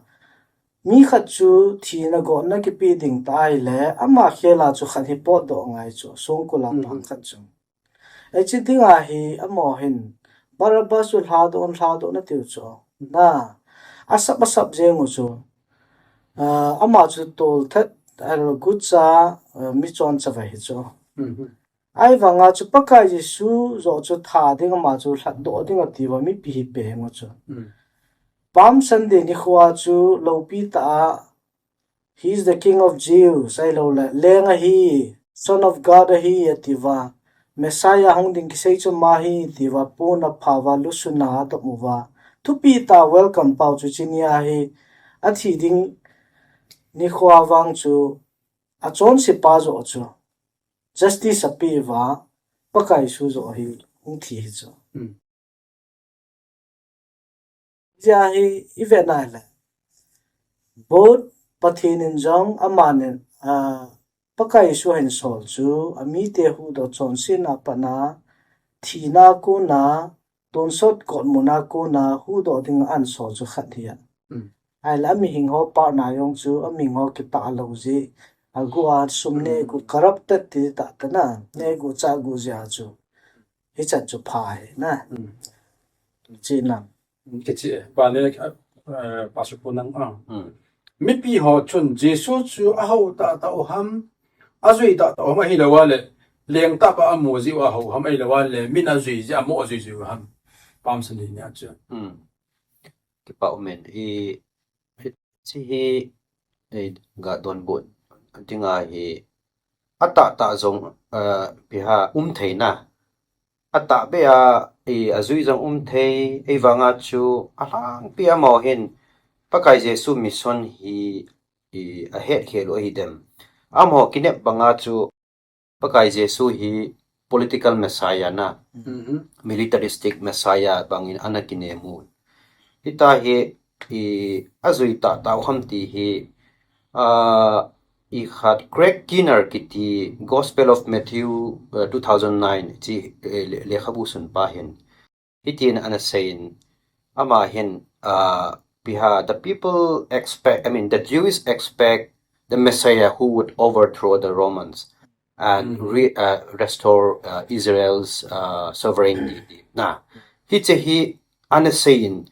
Mi khat chu thina gotna kipe ding ta ahile, ama khel a chu khat hi potdoh ngai chu, songkul a pang khat chu. Hiche dinga hi amaho hin, Barabbas chu lhadoh un, lhadoh un atiu chu. Na, asap, asap jeng u chu. Ah, ama chu tolthat, ah, gucha, ah, mi chonchavai hi chu. Ahivanga chu Pakai Jesu joh chu tha ding, ama chu lhatdoh ding atiuva mipi hi peng u chu. Palm Sunday nikhoa chu loupi tah a, "He is the King of Jews," ahilouleh, "Leng ahi, Son of God ahi," atiuva, "Messiah hung ding kisei chu ama ahi," tiuva, pona phauva, lusuna adom uva, thupi tah a welcome pau chu hiche nia hi, athi ding nikhoa vang chu, achonse pa joh chu justice apeh uva, Pakai Jesu joh hi hung thi hi chu. Hijeh a hi ivet na le, both Pathen in jong, amanin, ah, Pakai Jesu ahin sol chu, amite huhdoh chonsetna a pat a, thina a kona, tonsot gotmuna a kona, huhdoh dinga ahin sol chu khat hi a. Ahile amihing ho pahna jong chu, amihing ho kitah lou jeh, aguh a sum neguh, corrupted ti tah tana, neguh chahguh jeh a chu, hichan chu pha hi na. China. Kichi, pa ne, eh, pa su po nang, ah. Mipi ho chun Jesu chu ahao tahtah u ham, ajui tahtah u ham, ahilouleh, leng tah pa amu jeh u ahao ham, ahilouleh, min ajui jeh, amo ajui jeh u ham. Palm Sunday nia chu. Kipa umin, i, hiche hi, i, ga donbut dinga hi, atahtah jong, ah, ipi ham, um thei na. Atahbeh a, i, ajui jong um thei, ahivanga chu, alhangpi a amaho hin, Pakai Jesu mission hi, i, ahetkhel u ahidem. Amaho kinep banga chu, Pakai Jesu hi political Messiah na, militaristic Messiah bangin ana kinem u. Hitia hi, i, ajui tahtah u ham ti hi, ah, i khat Greg Keener kiti Gospel of Matthew, uh, two thousand nine hiche, eh, le-, lekhabu sunpa hin hitin ana seiyin, ama hin, ah, ipi ham, the people expect, I mean, the Jews expect the Messiah who would overthrow the Romans and re-, uh, restore, uh, Israel's, uh, sovereignty. Na, hiche hi ana seiyin,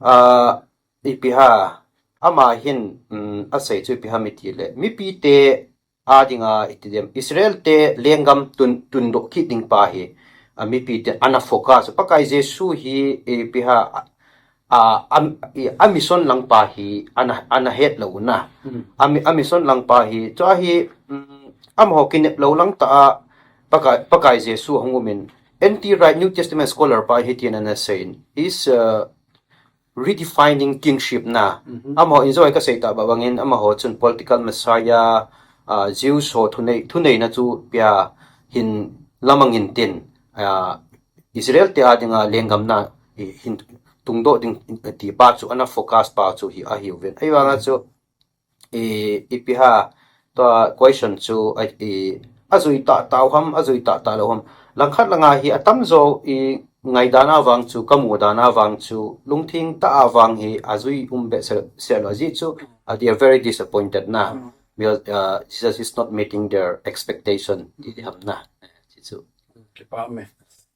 ah, ipi ham, ama hin, um, asei chu ipi ham itile, mipite adinga, itidem, Israel te lenggam tun, tundoh kit ding pa hi, a, mipite ana focus. Pakai Jesu hi, ipi ham, a, a, a, i, a mission lang pa hi, ana, ana het lou na. A mi-, a mission lang pa hi, chua hi, um, amaho kinep lou lang tah a, Pakai, Pakai Jesu ahung umin, N T Wright, New Testament scholar pa hitin ana seiyin, is, uh, redefining kingship na. Amaho in joi kasei tah bangin, amaho chun political Messiah, ah, Jews ho thunei, thuneina chu ipi ham hin lamang intin, ah, Israel te adinga lenggam na, i, hin, tungdoh ding, eh, ti pa chu ana focus pa chu hi ahiuvin. Ahivanga chu, eh, ipi ham, tua question chu, eh, eh, ajui tahtah u ham, ajui tahtah lou ham. Langkhat langa hi atamjo i ngaidan a vang chu, kamu dan a vang chu, lungthim tah a vang hi ajui um behseh, seh lou ajeh chu, ah, they are very disappointed na. Because, uh, Jesus is not meeting their expectation. Ti ham na. Ti chu. Kipa me.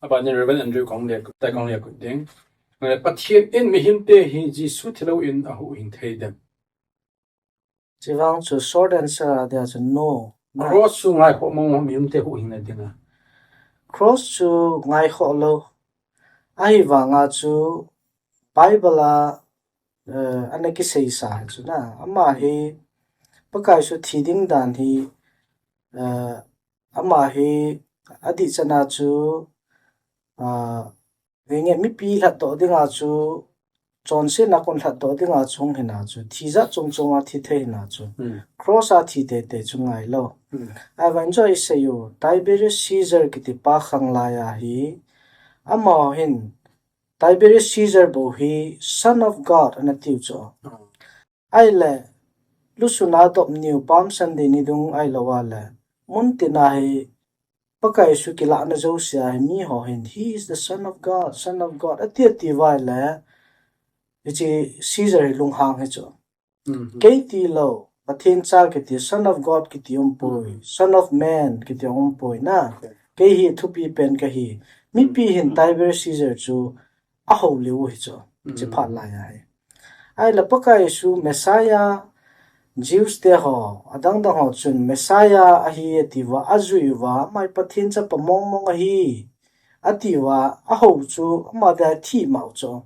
Aban in Reverend Andrew kong le, tai kong le kut ding. Eh, Pathen in mihemte hi Jesu thilou in ahuhhing thei dem? Chuvang chu short answer a dia chu no. Cross chu ngaikhoh mong mong mihemte huhhing na dinga. Cross chu ngaikhoh lou. Ahivanga chu Bible a, eh, ana kiseisa chu na. Ama hi, Pakai Jesu thi ding dan hi, eh, ama hi adih chana chu, ah, venge mipi lhatdoh dinga chu, chonsetna kon lhatdoh dinga chu hung hina chu, thi jat chom chom a thi thei hina chu. Cross a thi teitei chu ngailou. Ahivang chu isei u, Tiberius Caesar kiti pa khang lai a hi, amaho hin, Tiberius Caesar bou hi Son of God ana tiu chu. Ahile, lusuna dop niu Palm Sunday ni dung ahilou a le, mun tina hi Pakai Jesu kilahna jouse a hi miho hin, "He is the Son of God, Son of God," ati ati uva ahile, hiche Caesar hi lunghang hi chu. Kei tilou, Pathen cha kiti, Son of God kiti umpoi, Son of Man kiti umpoi na. Kei hi thupi pen kahi. Mipi hin Tiberius Caesar chu ahou lheh u hi chu. Hiche phat lai a hi. Ahile Pakai Jesu Messiah, Jews te ho, adang dang ho chun Messiah ahi atiuva, ajui uva, ama hi Pathen chapa mong mong ahi atiuva, ahou chu, ama dia thi mau chu.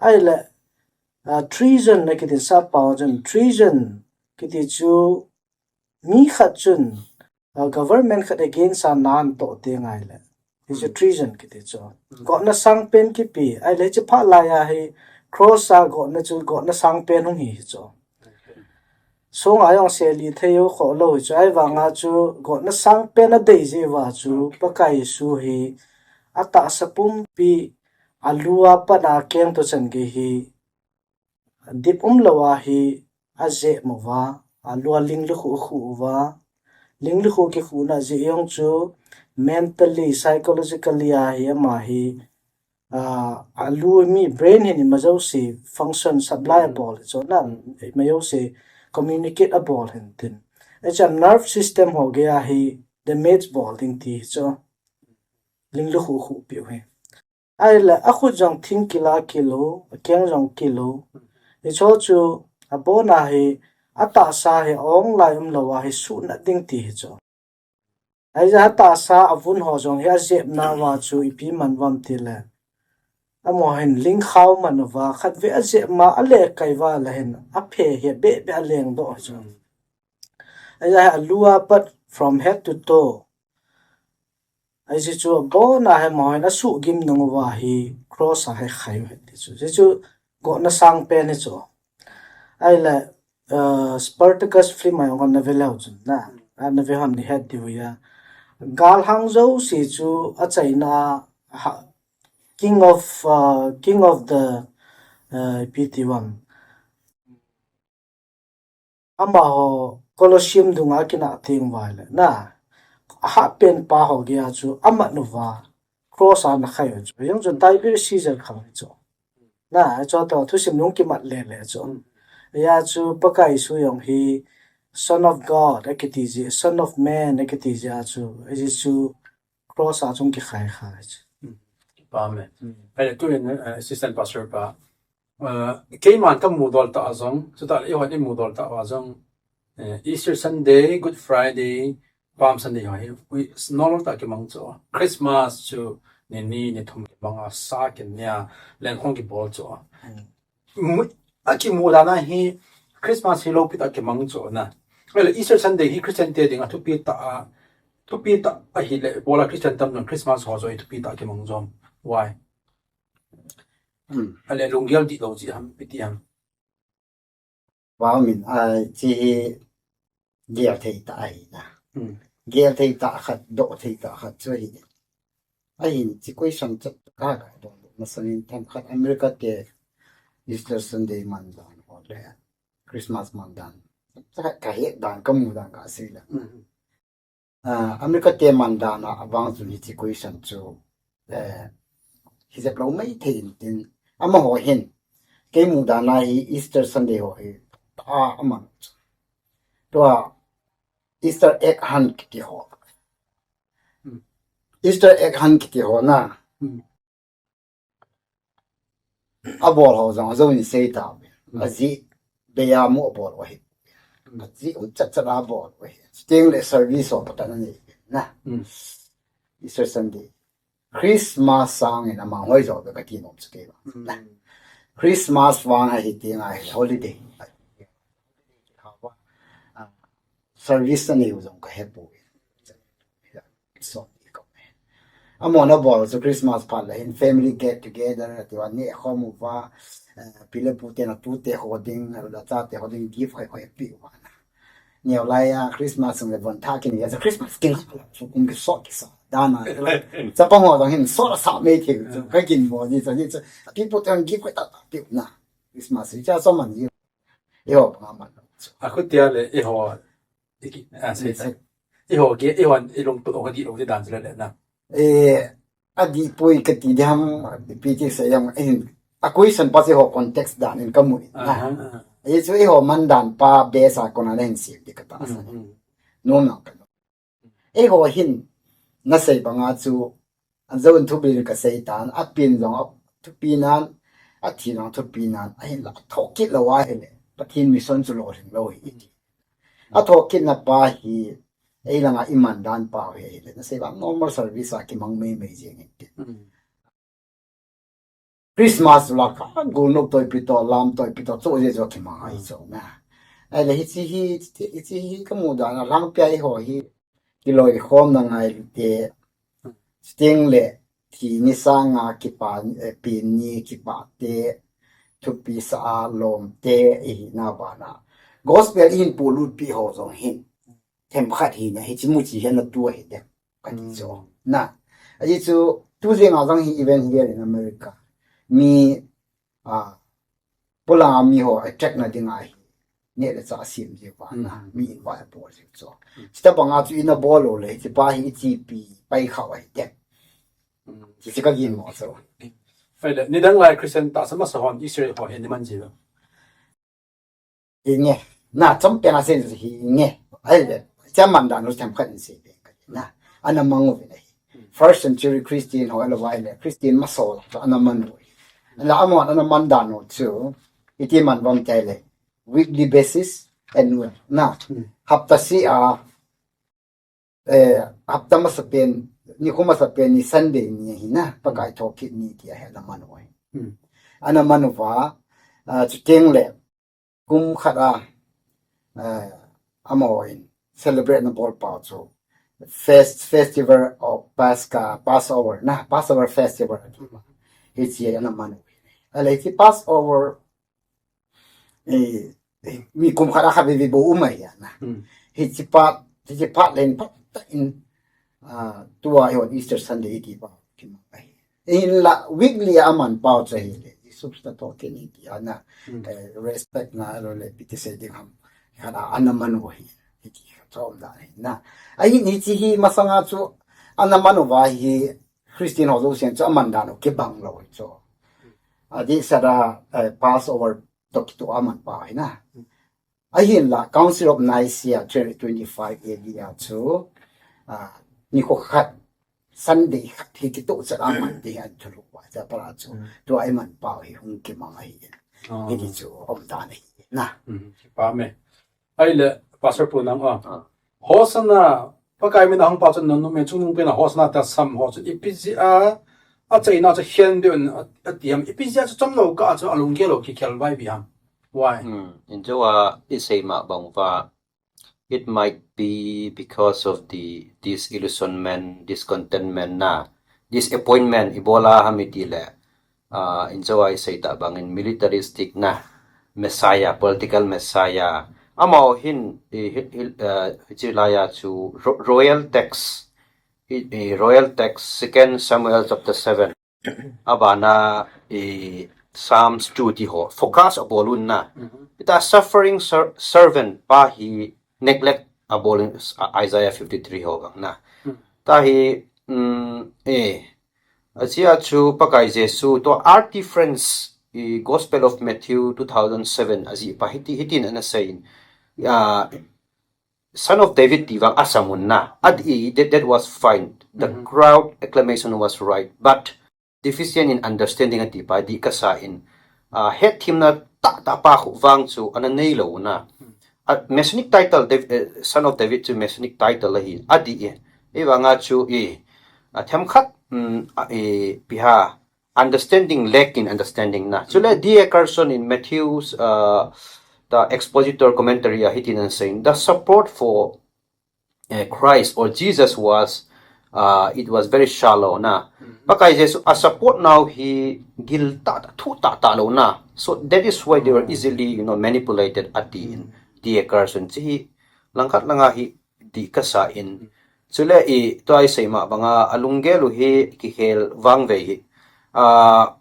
Ahile, ah, treason akiti sap pao chun, treason kiti chu mi khat chun, ah, government khat against a na atoh teng ahile, hichu treason kiti chu. Gotna sangpen kipe, ahile hiche phat lai a hi cross a gotna chu, gotna sangpen hung hi hi chu. Sunga jong seli thei u khoh lou hi chu, ahivanga chu gotna sangpen adei jeh uva chu, Pakai Jesu hi atahsa pumpi alu a pat a keng toh chan gei hi dip umlou a hi ajep uva, alu a ling lukhuh akhuh uva, ling lukhuh kikhuhna jeh jong chu mentally, psychologically a hi ama hi, ah, alu mi brain hin ima jouse function supply abol hi chu na, ima jouse communicate abol hin tin. Hiche a nerve system ho gei a hi damage bol ding ti hi chu. Ling lukhuh khuh piu hi. Ahile akhut jong thing kila kilo, akeng jong kilo. Hicho chu abon a hi atahsa hi ong lai umlou a hi suhnat ding ti hi chu. Ahijeh a atahsa avun ho jong hi ajepna uva chu ipi man uvam tile, amaho hin lingkhao man uva, khatvei ajep ma a le kai uva le hin aphe hi abeh beh aleng doh chu. Ahijeh a hi alu a pat from head to toe. Hiche chu abon a hi amaho hin asuhgim nung uva hi cross a hi khai u ahi ti chu. Hiche chu gotna sangpen hi chu. Ahile, uh, Spartacus film a jong na ve leu chun na. Na ve hon na het diu ahi. Galhang jouse chu achaina a, King of, uh, King of the, uh, ipi ti uvam. Amaho Colosseum dunga akinah teng uva le na, ahatpen pa ho gei a chu amat uva, cross a ana khai u chu. Hijong chun Tiberius Caesar khang hi chu. Na, hichu toh thusim nung kimat le le chu. Hia chu Pakai Jesu jong hi Son of God akiti jeh, Son of Man akiti jeh a chu, hiche chu cross a chu kikhai kha hi chu. Amen. Ahile tuin, eh, assistant pastor pa, eh, keiman kamu dol tah a jong, chutah le eihon imu dol tah uva jong, eh, Easter Sunday, Good Friday, Palm Sunday ho hi, ui, normal tah a kimang chu. Christmas chu ni ni, ni thum kimang a, sa kinei a, lengkhong kibol chu. Mu-, akimu dan a hi Christmas hi loupi tah a kimang chu na. Ahile Easter Sunday hi Christian te dinga thupi tah a, thupi tah ahile, ibola Christian tamjon Christmas ho joh hi thupi tah a kimang jom. Why? Ahile lunggel dihlou jeh ham, ipi ti ham. Wow, min, ah, hiche hi gel thei tah ahi na. Gel thei tah khat, doh thei tah khat chu ahi. Ahin, hiche question chu ka ga doh doh Masanin themkhat America te Easter Sunday mandan ho le Christmas mandan. Ka, ka het dan, ka mu dan ka sei le. Ah, America te mandan a vang chu hiche question chu, eh, hijep lou mai thei in tin. Amaho hin, kei mu dan a hi Easter Sunday ho hi, a, aman chu. Tua Easter egg hunt kiti ho. Easter egg hunt kiti ho na. Abol ho jong, ajou in sei ta. Ajih bei a mu abol u ahi. Ajih um chat chat a abol u ahi. Chuteng le service ho patan anei na. Easter Sunday. Christmas sang in amang hoi jo be kati nom chu kei ba. Na. Christmas vang ahi ti ngai holiday. Ah, service anei u jong ka he poi. So, amahon abol chu Christmas phat le hin family get together, ati uva neh khom uva, eh, pi le pu te na tute ho ding, a chate ho ding gift khoi khoi pe uva na. Neo lai a Christmas sung le von thah kinei a, Christmas kin la chu kum kisot kisa dan a. Chapang ho dang hin sot a sa mai thei chu, ka kin mo ni chu, ni chu. Pi pu te gift khoi ta ta pe na. Christmas hi cha so man ji. Eiho banga man. A khu tia le eiho. Iki, a, sei, sei. Eiho ke, eiho, eilung tu, o ka di lo di dan sila le na. Eh, adih poi kati di ham, pi ti sei ham, eh, a question pa chu eiho context dan in ka mu in na. Aha, aha. Eh, chu eiho mandan pa base a kona le hin sei di kata sa. Mm, mm. Nom na ka. Eiho hin, na sei banga chu, ajou in thupi in ka sei tan, apen jong a thupi nan, athi jong thupi nan, ahinla, athoh kit lou ahile, Pathen mission chu lolhing lou hi iti. Athoh kitna pa hi, ei langa i mandan pa hi ahile, na sei bang normal service a kimang mei mei jeng in tin. Christmas la ka, gulnop toh ipi toh, lam toh ipi toh, chu je chu kimang ahi chu na. Ahile hiche hi, hiche hi ka mu dan a, lang pia eiho hi, kiloikhomna ngai te, chuteng le, thi ni sanga kipa, eh, pen ni kipa te, thupi sa a lom te, ihi na bana. Gospel ihin polut pi ho jong hin. Themkhat hi na, hiche mu chi hi na tu ahi de. Kati chu. Mm. Na. Ahi chu, tu jeng a jong hi event here in America. Mi, ah, pulanga mi ho attract na ding ahi. Neh le chah sem ji uva na. Mm. Mi invite bol ji chu. Mm. Chutobanga chu ina bol lou le, hiche pa hi ichi pi, pai khau ahi de. Mm. Hiche ka gin mo chu. Ahile, nidang lai Christian tahsa masa hon Israel ho hi ni man ji lo. Hi nge. Na, chompen a sei hi nge. Ahile, chairman dan u themkhat in sei be ka na. Ana mang u ve na hi. First century Christian ho ahilou va ahile, Christian masa ho chu ana man u. Ahile, amahon ana man dan u chu, iti man uvam ti ahile, weekly basis, annual. Na, hapta seh a, eh, hapta masapen, nikho masapen ni Sunday ni ahi na, Pakai thokit ni ti ahi ana man u ahi. Hmm. Ana man uva, ah, chuteng le, kum khat a, eh, amahon celebrate na bol pau chu, fest-, festival of Pascha, Passover na, Passover festival. Hiche ana man u. Ahile hiche Passover, eh, eh, mi kum khat a kha ve ve bou um ahi na. Hmm. Hiche pa, hiche pa len pa ta in, ah, tua hi on Easter Sunday iti pa kimang ahi. Hinla weekly a aman pau chu ahile, Jesu Christa thokit ni ti ana, hmm, eh, respect na lo le ipi ti sei ding ham. Khat a ana man u ahi. Hiti kha chom dan ahi na. Ahin hiche hi masanga chu ana man uva hi Christian ho jousen chu aman dan u kibang lou hi chu. Adeh sah a, eh, Passover toh kitoh a aman pau ahi na. Ahinla, Council of Nicaea, three twenty-five A D a chu, ah, nikho khat, Sunday khat hi kitoh chet a man ti hi athulhuh uva, tia para chu, hmm, tua iman pau hi hung kimang ahi. Oh. Hiti chu, um dan ahi na. Hmm, pa me. Ahile, Pastor Pu nang, ah. Ah. Hosanna, Pakai min a hung pau chun nanu me chungnung pen a Hosanna tia sam ho chu ipi jeh a, achaina chu khen ding un a, ati ham, ipi jeh a chu chomlou kah a chu alunggel u kikhel vai bi ham. Why? Hmm, in chu a i sei ma bang uva, it might be because of the disillusionment, discontentment na, disappointment, ibola ham iti le, ah, in chu a i sei ta bangin militaristic na, Messiah, political Messiah. Amaho hin, i, hi, hi, ah, hiche lai a chu ro-, royal tax, i, i, royal tax, Second Samuel chapter seven. Abana, eh, Psalms two ti ho, focus abol un na. Mhm. Ita suffering ser-, servant pa hi neglect abol in, uh, Isaiah fifty-three ho vang na. Hmm. Tahi, mm, eh, achia chu Pakai Jesu to R T France, eh, Gospel of Matthew two thousand seven, ajih pa hiti, hitin ana seiyin. Ah, Son of David ti vang asam un na. Adi, that, that was fine. The Mhm. crowd acclamation was right. But deficient in understanding ati pa dih kasa in, ah, hetthemna tahtah pa khu vang chu ana neilou na. Hmm. Ah, Messianic title, Dav-, eh, Son of David chu Messianic title ahi. Adi e. Ei vanga chu e. Ah, themkhat, mm, ah, e, piha understanding, lack in understanding na. Chule Hmm. D A Carson in Matthew's, uh, the expositor commentary, ah, hitin ana seiyin, the support for, eh, Christ or Jesus was, uh, it was very shallow na. Mhm. Pakai Jesu a support nau hi gil tahtah, thu tahtah lou na. So that is why they were Oh. easily, you know, manipulated ati in Mm. D A Carson. Chi hi langkhat langa hi dih kasa in. Mm. Chule i tua i sei ma banga alunggel u hi kikhel vangvei hi. Ah,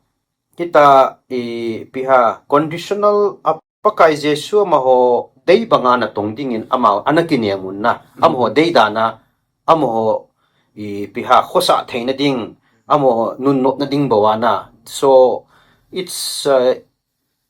hita i piha conditional a Pakai Jesu amaho dei banga natong dingin ama ana kinem un na. Mm. Amaho dei dan a, amaho i piha khosa theina ding, amaho nunnopna ding bou a na. So, it's, uh,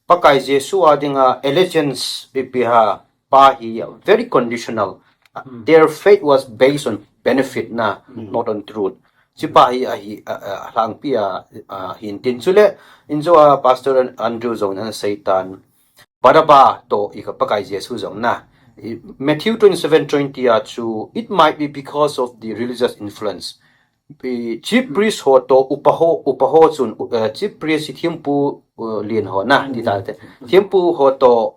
Pakai Jesu a dinga allegiance i piha pa hi very conditional. Mm. Their faith was based on benefit na, Mm. not on truth. Chi pa hi ahi, a, a, a, hlangpi a, a, hintin chule, injo a Pastor An-, Andrew jong ana seitan. Baraba to i ka Pakai Jesu jong na. I, Matthew twenty-seven twenty a chu, it might be because of the religious influence. I, chief Mm. priest ho to upa ho, upa ho chun, u-, eh, chief priest hi thempu, uh, lien ho na, Mm. ti ta te. Thempu ho to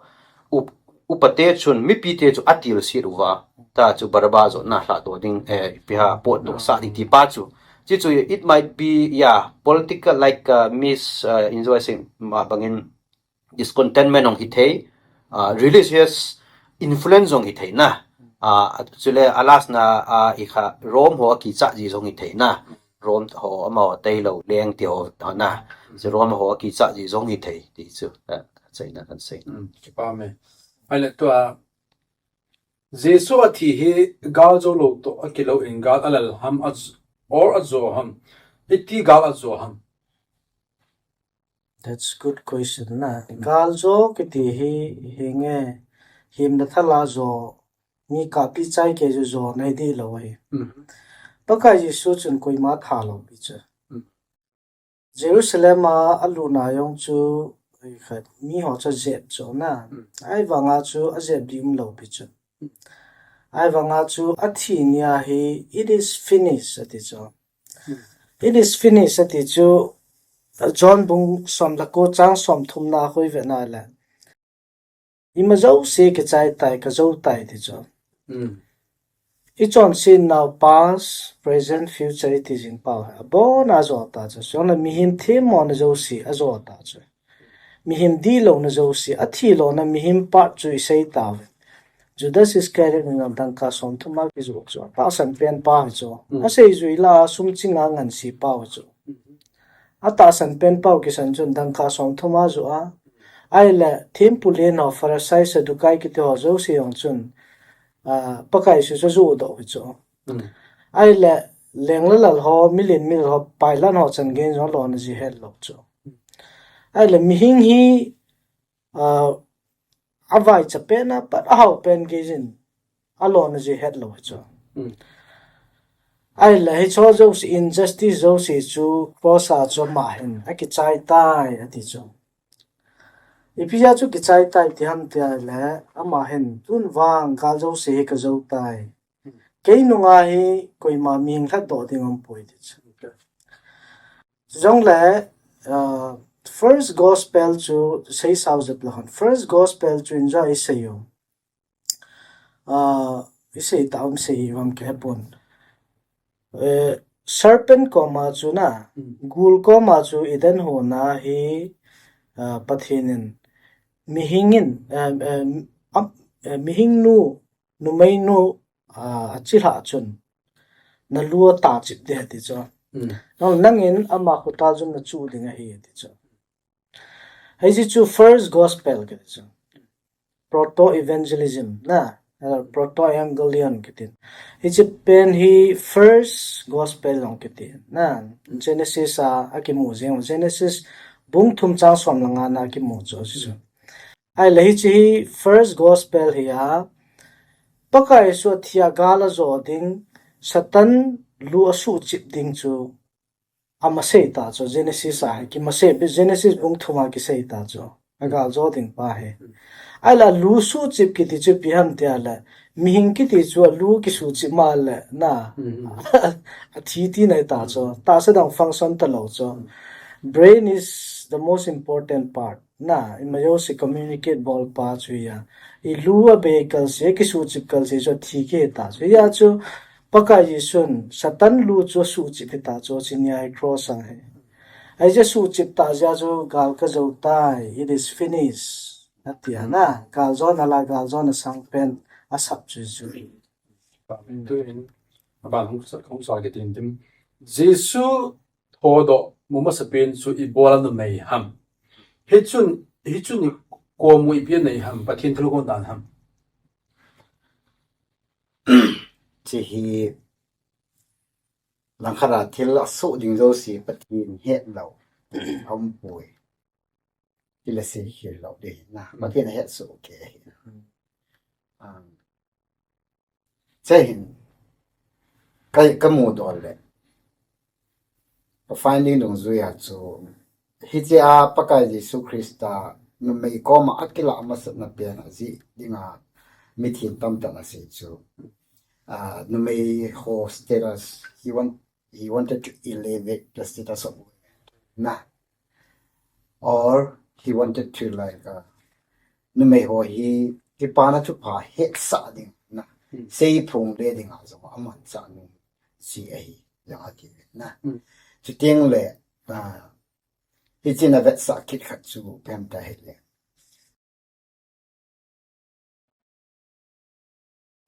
up-, upa te chun, mipi te chu atilsit uva. Ta chu Baraba jo na hla to ding, eh, piha pot to sa ding ti pa chu. Chi chu, it might be, yeah, political like, uh, mis, uh, injo a sei ma bangin discontentment hong hi thei, ah, religious influence hong hi thei na. Ah, chule a last na, ah, i kha Rome ho a kicha ji jong hi thei na. Rome ho amaho tailou leng ti ho, ho na. Chu Rome ho a kicha ji jong hi thei ti chu, ah, achaina kan sei. Mm, kipa me. Ahile tua, Jesu athi hi gal jou lou toh akilou in gal alal ham a j-, or ajo ham. Iti gal ajo ham. That's good question na. Mm. Gal jo kiti hi, hinge, himna thal a jo, mi kapi chai kei jo jo na hi dih lou ahi. Mm. Pakai Jesu chun koima tha lou pi chu. Mm. Jerusalem a alut na jong chu, ei khat, mi ho chu ajep chu na. Mm. Ahivanga chu ajep ding um lou pi chu. Mm. Ahivanga chu athi nia hi, "It is finished," ati chu. Mm. "It is finished," ati chu, John bung som le ko chang som thum na khu i vet na le. Ima jouse kichai tai, ka jou tai ti chu. Mm. I chonset nau past, present, future i ti jing pau hi. Abon a jo ta chu. Chule mihem themmo na jouse ajo ta chu. Mihem dihlou na jouse, athi lou na mihem part chu i sei tauve. Judas Iscariot in dangka som thum a kijoh chu. Tahsan pen pa hi chu. Mm. Asei jui la sum ching a ngansi pau chu. Mm. Atahsan pen pau kisan chun dangka som thum a joh a. Ahile, thempu lien ho, Pharisee, Sadducee kiti ho jouse jong chun, ah, Pakai Jesu chu ajoh doh hi chu. Mm. Ahile, leng le lal ho, milen milal ho, pailan ho chan gei jong alona ji het lou chu. Ahile, mihem hi, ah, avaicha pen a pat ahao pen gei jin alona ji het lou hi chu. Mm. Ahile, hicho jouse, injustice jouse chu cross a chu ama hin akichai tai ati chu. Ipi jeh a chu kichai tai ti ham ti ahile, ama hin tun vang gal jouse hi ka jou tai. Kei nunga hi koima mihem lhatdoh ding um poi ti chu. Okay. Jongle, ah, first gospel chu seisao jep lou hon. First gospel chu injo i sei u. Ah, i sei ta um sei hi vam ke pon. Eh, serpent koma chu na, Mm. gul koma chu Eden hon a hi, ah, Pathen in mihem in, eh, eh, am, eh, mihem nu, numei nu, ah, achilhah chun, nalu atachip ding ahi ti chu. Hmm. Nang, nangin ama khuta jum na chu ding ahi ti chu. Hei ji chu first gospel kiti chu. Proto evangelism na, eh, proto evangelion kiti. Hichi pen hi first gospel long kiti. Na, Genesis a, akimu jing. Genesis bung thum chang som le nga na akimu chu, chu. Ahile hichi hi first gospel hi a, Pakai Jesu athi a gal ajo ding, Satan lu asuhchip ding chu, amasei ta chu, Genesis a hi, kimasei, Genesis bung thum a kisei ta chu. Agal jo ding pa hi. Ahile lu suhchip kiti chu ipi ham tia le, mihing kiti chu alu kisuhchip ma le, na. Athi tina ta chu. Tahsa dang function talou chu. Brain is the most important part. Na, ima jouse communicate bol pa chu ahi a. I lu a bei kalse, kisuhchip kalse chu athi kihita chu. Hia chu, Pakai Jesun, Satan lu chu asuhchip hita chu, hiche nia hi cross a hi. Ahijeh a suhchip ta jeh a chu, gal kajo tai, it is finished. Atia na, gal jona la, gal jona sangpen, asap chu chu. Tuin, aban hung sa, hung sa kiti in tin. Jesu thodoh mu masapen chu ibola numei ham. Hichun, hichun komu ipi nei ham, Pathen thilgon dan ham. Hiche hi langkhat a thil asoh ding jouse Pathen het lou. Aumpoi. Thil asei khel lou ding na. Pathen ahet soh kei ahi. Um, Hiche hin, ka, kamu doh le. Ka finding dungjui a chu, hiche a Pakai Jesu Christa, numei koma akilah masatna pen a jeh dinga, mithin tamtah in asei chu. Ah, numei ho status, he want, he wanted to elevate the status of women. Na. Or he wanted to, like, uh, numei ho hi, kipana thupha hetsah ding na. Seiphong le dinga jong amanchah nom chu ahi, jong ati na. Chuteng le, ah, hiche in avetsah kit khat chu ipi ham tia ahile.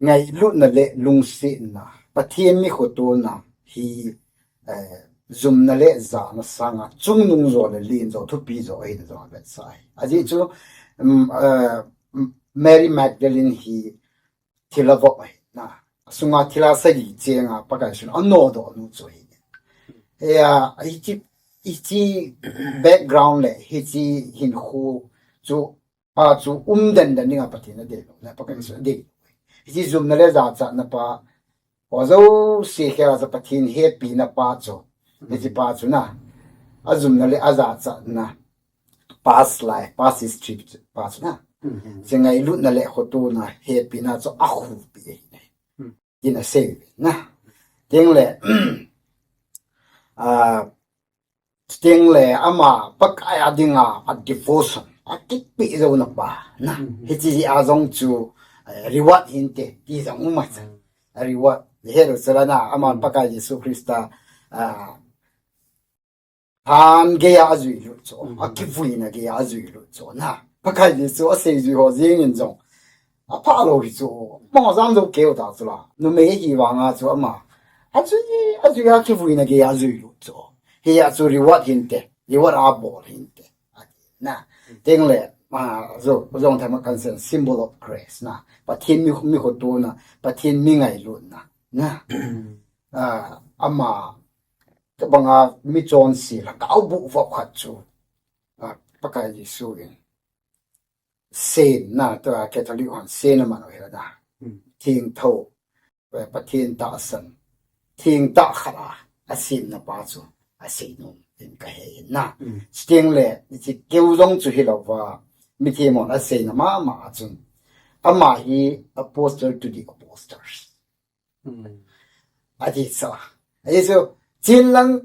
Ngailutna le lungsetna, Pathen mi khotona hi, eh, jumna le jana sanga chungnung jo le len jo, thupi jo ahina jong avetsah ahi. Ajeh chu, um, eh, Mary Magdalene hi thil avop ahi na. Asunga thilha sagi chenga Pakai Jesun anodoh nu chu ahi. Hia, hiche, hiche background le, hiche hinkho chu pa chu um denden dinga Pathen adei lou, na Pakai Jesu adei lou. Hiche jumna le jachatna pa, ajouse khel a chu Pathen hepina pa chu. Hiche pa chu na, ajumna le ajachatna, past life, past history pa chu na. Hiche ngailutna le khotona hepina chu akhupi ahi. Tin asei na. Chuteng le, ah, chuteng le ama Pakai a dinga a devotion, akipe jouna pa na. Hiche a jong chu, eh, reward hinte, ti jong um ahi. A reward, he ro chala na, ama Pakai Jesu Christa, ah, han geiya ajui lut chu, akivuina geiya ajui lut chu na. Pakai Jesu aseijui ho jeng in jong, aphalou hi chu, mong jam jo keu ta chu la. Numei hi vanga chu ama, ajui, ajui akivuina geiya ajui lut chu. Hia chu reward hinte, reward abol hinte. Ati na. Chuteng le, ma, jo, jong thama kansen symbol of grace na. Pathen mi, mi khotona, Pathen mi ngailutna. Na. Ah, ama, Tabanga michonse lhagao boh vop khat chu, ah, Pakai Jesu in saint na, tua Catholic hon saint aman u hi na. Thengtho, eh, Pathen tahsan, thengtah khat a, asemna pa chu, asei nom in kahe in na. Chuteng le, hiche keu jong chu hilou va, mithem hon aseina mama a chun, ama hi apostle to the apostles. Ati chu. Ati chu, chin lang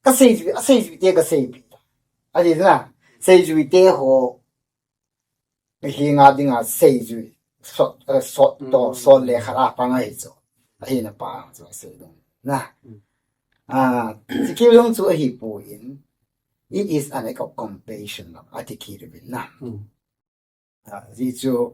kaseijui, aseijui te kaseipi. Ati chu na, seijui te ho, hi nga dinga seijui, sot, eh, sot to, sot le khat a pang ahi chu. Ahina pa chu asei ding. Na. Ah, hiche keu jong chu ahipoi in, it is an act of compassion, ati kit uvin na. Ah, ajeh chu,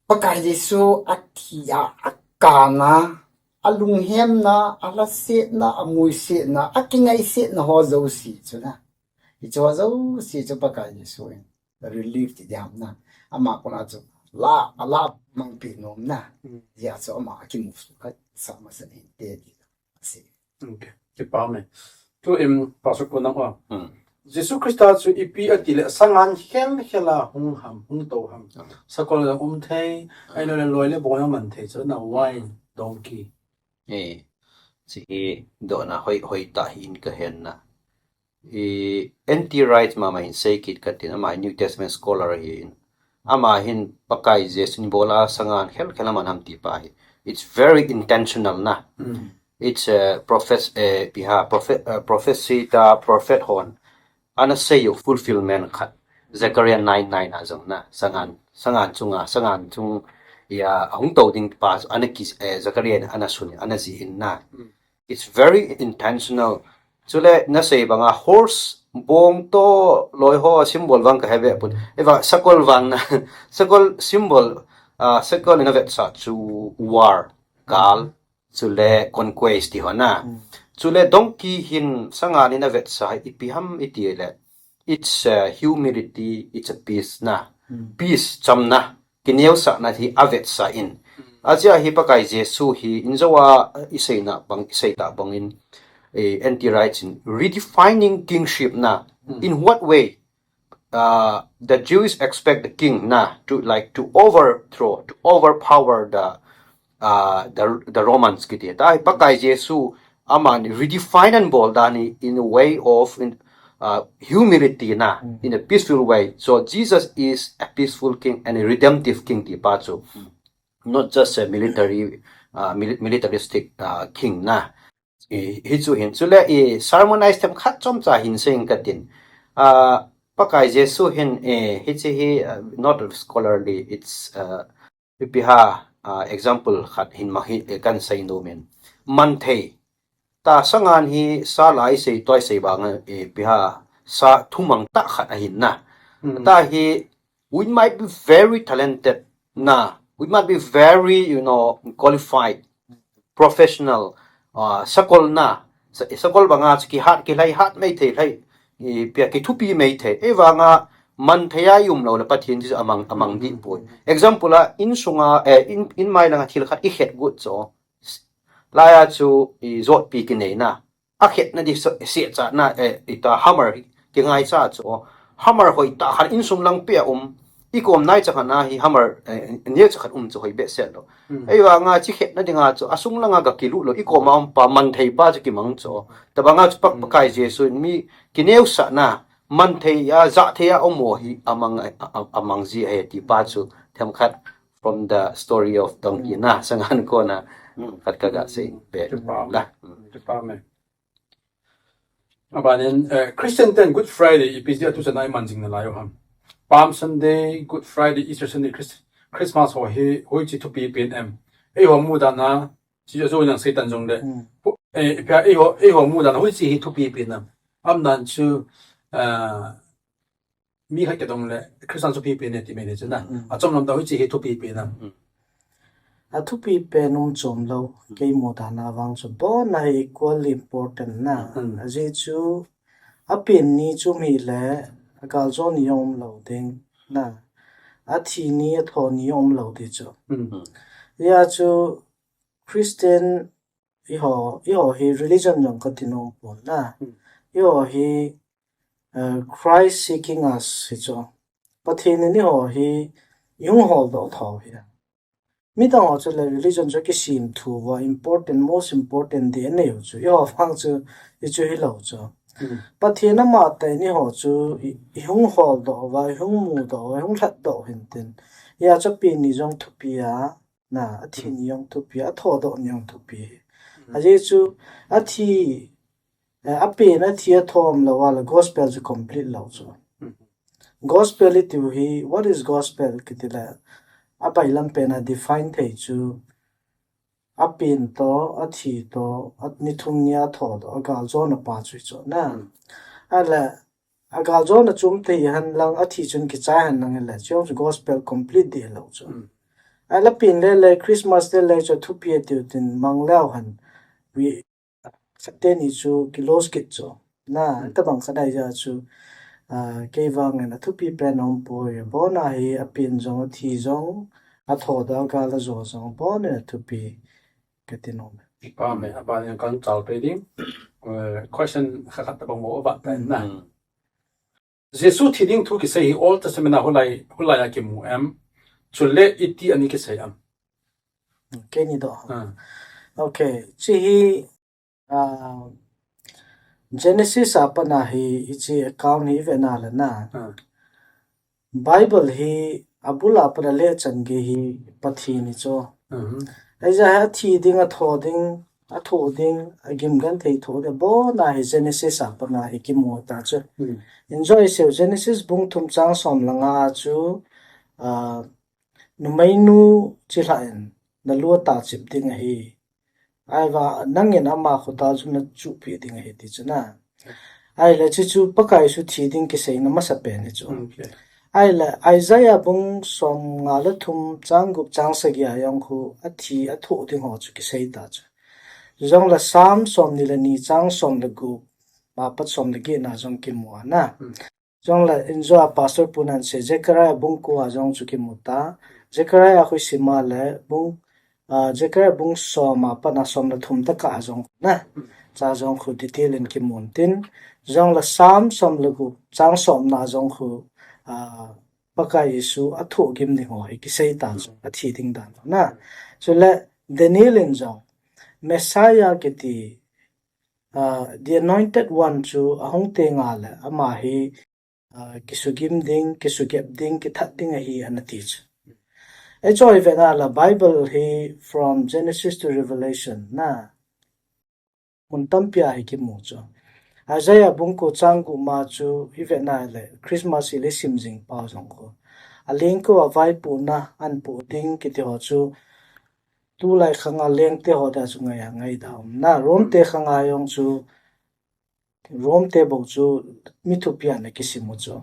Pakai Jesu athi a, akap a, alunghemna, alasetna, amuisetna, akingaisetna ho jouse chu na. Hiche ho jouse chu Pakai Jesu in relief ti diham na. Ama kona chu la, ala mangpi nom na. Hijeh a chu ama akimusuh khat sah masa inte ti asei. Okay. Kipa me. Tu in Pastor Kunang o. Jesu Christa chu ipi ati le sangan khel khel a hung ham, hung tou ham. Sakol le um thei, ailo le loi le boi a man thei chu na why donkey. Eh, chi hi dona hoi, hoi ta hi in ka hen na. I N T Wright mama hin sei kit ka tin, ama New Testament scholar hi in. Ama hin Pakai Jesu in bola sangan khel khel a man ham ti pa hi. It's very intentional na. It's a prophes-, eh, piha, prophet, eh, prophecy ta prophet hon. Ana sei u fulfillment khat. Zechariah nine nine a jong na. Sangan, sangan chunga, sangan chung. Ya, ahung tou ding pa, ana ki, eh, Zechariah ana sun, ana ji in na. It's very intentional. Chule na sei banga horse bong to loi ho symbol vang ka heve pun. Eva sakol vang na, sakol symbol, ah, sakol in a vetsa chu war, gal, chule conquest ti ho na. Chule donkey hin sangan in a vetsa iti ham iti le. It's a humility, it's a peace na. Peace chamna. Kineosahna hi a vetsa in. Ajeh hi Pakai Jesu hi in jo a, eh, i seina bang, i sei ta bang in, eh, N T Wright in redefining kingship na. In what way? Uh, the Jews expect the king na to, like, to overthrow, to overpower the, uh, the, the Romans kiti. Ta hi Pakai Jesu aman redefine an bol dan hi in a way of in, uh, humility na, in a peaceful way. So Jesus is a peaceful king and a redemptive king ti pa chu. Not just a military, uh, mili-, militaristic, uh, king na. I, hi chu hin chule i sermonize them khat chomcha hin sing ka tin. Uh, Pakai Jesu hin, eh, hiche hi, uh, not scholarly, it's, uh, ipi ha, ah, example khat hin ma hi, eh, kan sei nom in. Man thei. Ta sangan hi sa lai sei toi sei bang, eh, ipi ha sa thumang ta khat ahin na. Ta hi, we might be very talented na. We might be very, you know, qualified, professional, ah, sakol na. Sa-, sakol banga chu kihat, kilhai hat mai thei, lhai. Ipi a kithupi mai thei. Ei vanga man thei a i um lou le Pathen chu amang, amang dih poi. Example a, in sunga, eh, in, in mai langa thil khat i khet got chu. Lai a chu i jotpi kinei na. A khetna di se, se cha na, eh, ita hammer kingai cha chu. Hammer hoi ta khan in sung lang pe a um. I kom nai cha khan a hi hammer, eh, neo cha khat um chu hoi behseh lou. Ei vanga chi khetna dinga chu, a sung langa ga kilut lou, i kom a um pa man thei pa chu kimang chu. Tabanga chu Pak-, Pakai Jesu in mi kineosahna, man thei a, ja thei a um u hi amang, a, a, amang ji ahi ti pa chu themkhat from the story of donkey na, sangan kona, khat ka ga sei be la. Kipa me. Abanin, eh, Christian ten Good Friday, ipi jeh a tuchan a i man jing nalai u ham. Palm Sunday, Good Friday, Easter Sunday, Christ-, Christmas ho hi, hoiche thupi pen em. Eiho mudan a, chi a jo nang Satan jong le. Hu-, eh, ipi a eiho, eiho mudan a, hoiche hi thupi pen em. Amdan chu, eh, mi khat kidong le, Christian thupi pen e ti mai le chu na. Achom lam ta hoiche hi thupi pen em. A thupi pen um chom lou, kei mudan a vang chu bon a hi equally important na. Ajeh chu a pen ni chu um hile, a gal jo ni um lou ding na. A thi ni, a tho ni um lou ding chu. Hijeh chu Christian eiho, eiho hi religion jong ka ti nom pon na. Eiho hi, eh, Christ seeking us hi chu. Pathen in eiho hi i hung holdoh thou hi. Midang ho chu le religion chu kisem thu va important, most important ti anei u chu. Eiho vang chu, hichu hilou chu. Pathen amatah in eiho chu i, i hung holdoh va, i hung mudoh va, i hung lhatdoh u hin tin. Hijeh chu a pen ni jong thupi a, na, a thi ni jong thupi, a thodoh ni jong thupi. Ajeh chu, a thi, eh, a pen a thi a tho um lou a le gospel chu complete lou chu. Gospel i tiu hi, what is gospel kiti le, a bailam pen a define thei chu, a pen toh, a thi toh, a ni thum ni a thodoh, a galjona pa chu hi chu na. A le, a galjona chu um thei hen lang, a thi chun kichai hen lang le, chu jong chu gospel complete dih lou chu. Ala pin le le Christmas le le chu thupi a tiu tin mang leo han. Wi khat teni chu kilos kit chu. Na, tabang khat ai ja chu. Kei vang en a thupi pen om poi. Bona hi a pin jong a thi jong a tho da ka la jo jong bona thupi. Ka ti nom. Amen. Amen. Kan chal pe ding. Question khat khat tabang mo ba ta na. Jesu thi ding thu kisei hi Old Testament a hulai, hulai a kimu em. Chule iti ani kisei em. Kei ni do. Okay. Chi hi Genesis a pana hi ichi account hi vena le na. Bible hi abula pana le chan ge hi Pathen ni cho. Aija ha thi ding a tho ding a tho ding a gim gan thei tho de bona hi Genesis a pana hi kimu ta chu. Enjoy seu Genesis bung thum chang som le nga chu numeinu chilha in na lua ta chip ding ahi. Aiva nangin ama khuta chu na chupi ding ahi ti chu na. Ai le chu chu Pakai su thi ding kisei na masa pen hi chu. Ai le Isaiah bung som nga le thum chang gup chang sagi a jong khu a thi a tho ding ho chu kisei ta chu. Jong le Psalm som ni le ni chang som le gup ma pat som le gi na jong kimu a na. Jong le injo a pastor punan se Zechariah bung ko a jong chu kimu ta. Zechariah khu sima le bung Zechariah bung som a pana som le thum ta ka jong na. Cha jong khu detail in kimun tin. Jong le Psalm som le gup chang som na jong khu Pakai Jesu a tho gim ni ho hi kisei ta chu a thi ding dan na. Chu le Daniel in jong Messiah kiti the anointed one chu ahung te nga le ama hi kisugim ding, kisugep ding, kithat ding ahi ana ti chu. Ei choi vena le Bible hi from Genesis to Revelation na. Mun tampi a hi kimu chu. Isaiah bung ko chang gup ma chu hi vena le Christmas hi le sim jing pau jong ko. A leng ko a vaipu na an pu ding kiti ho chu. Tulai khang a leng te ho da chu ngai a ngai da um na. Rome te khang a jong chu Rome te bou chu mi thupi a na kisim u chu.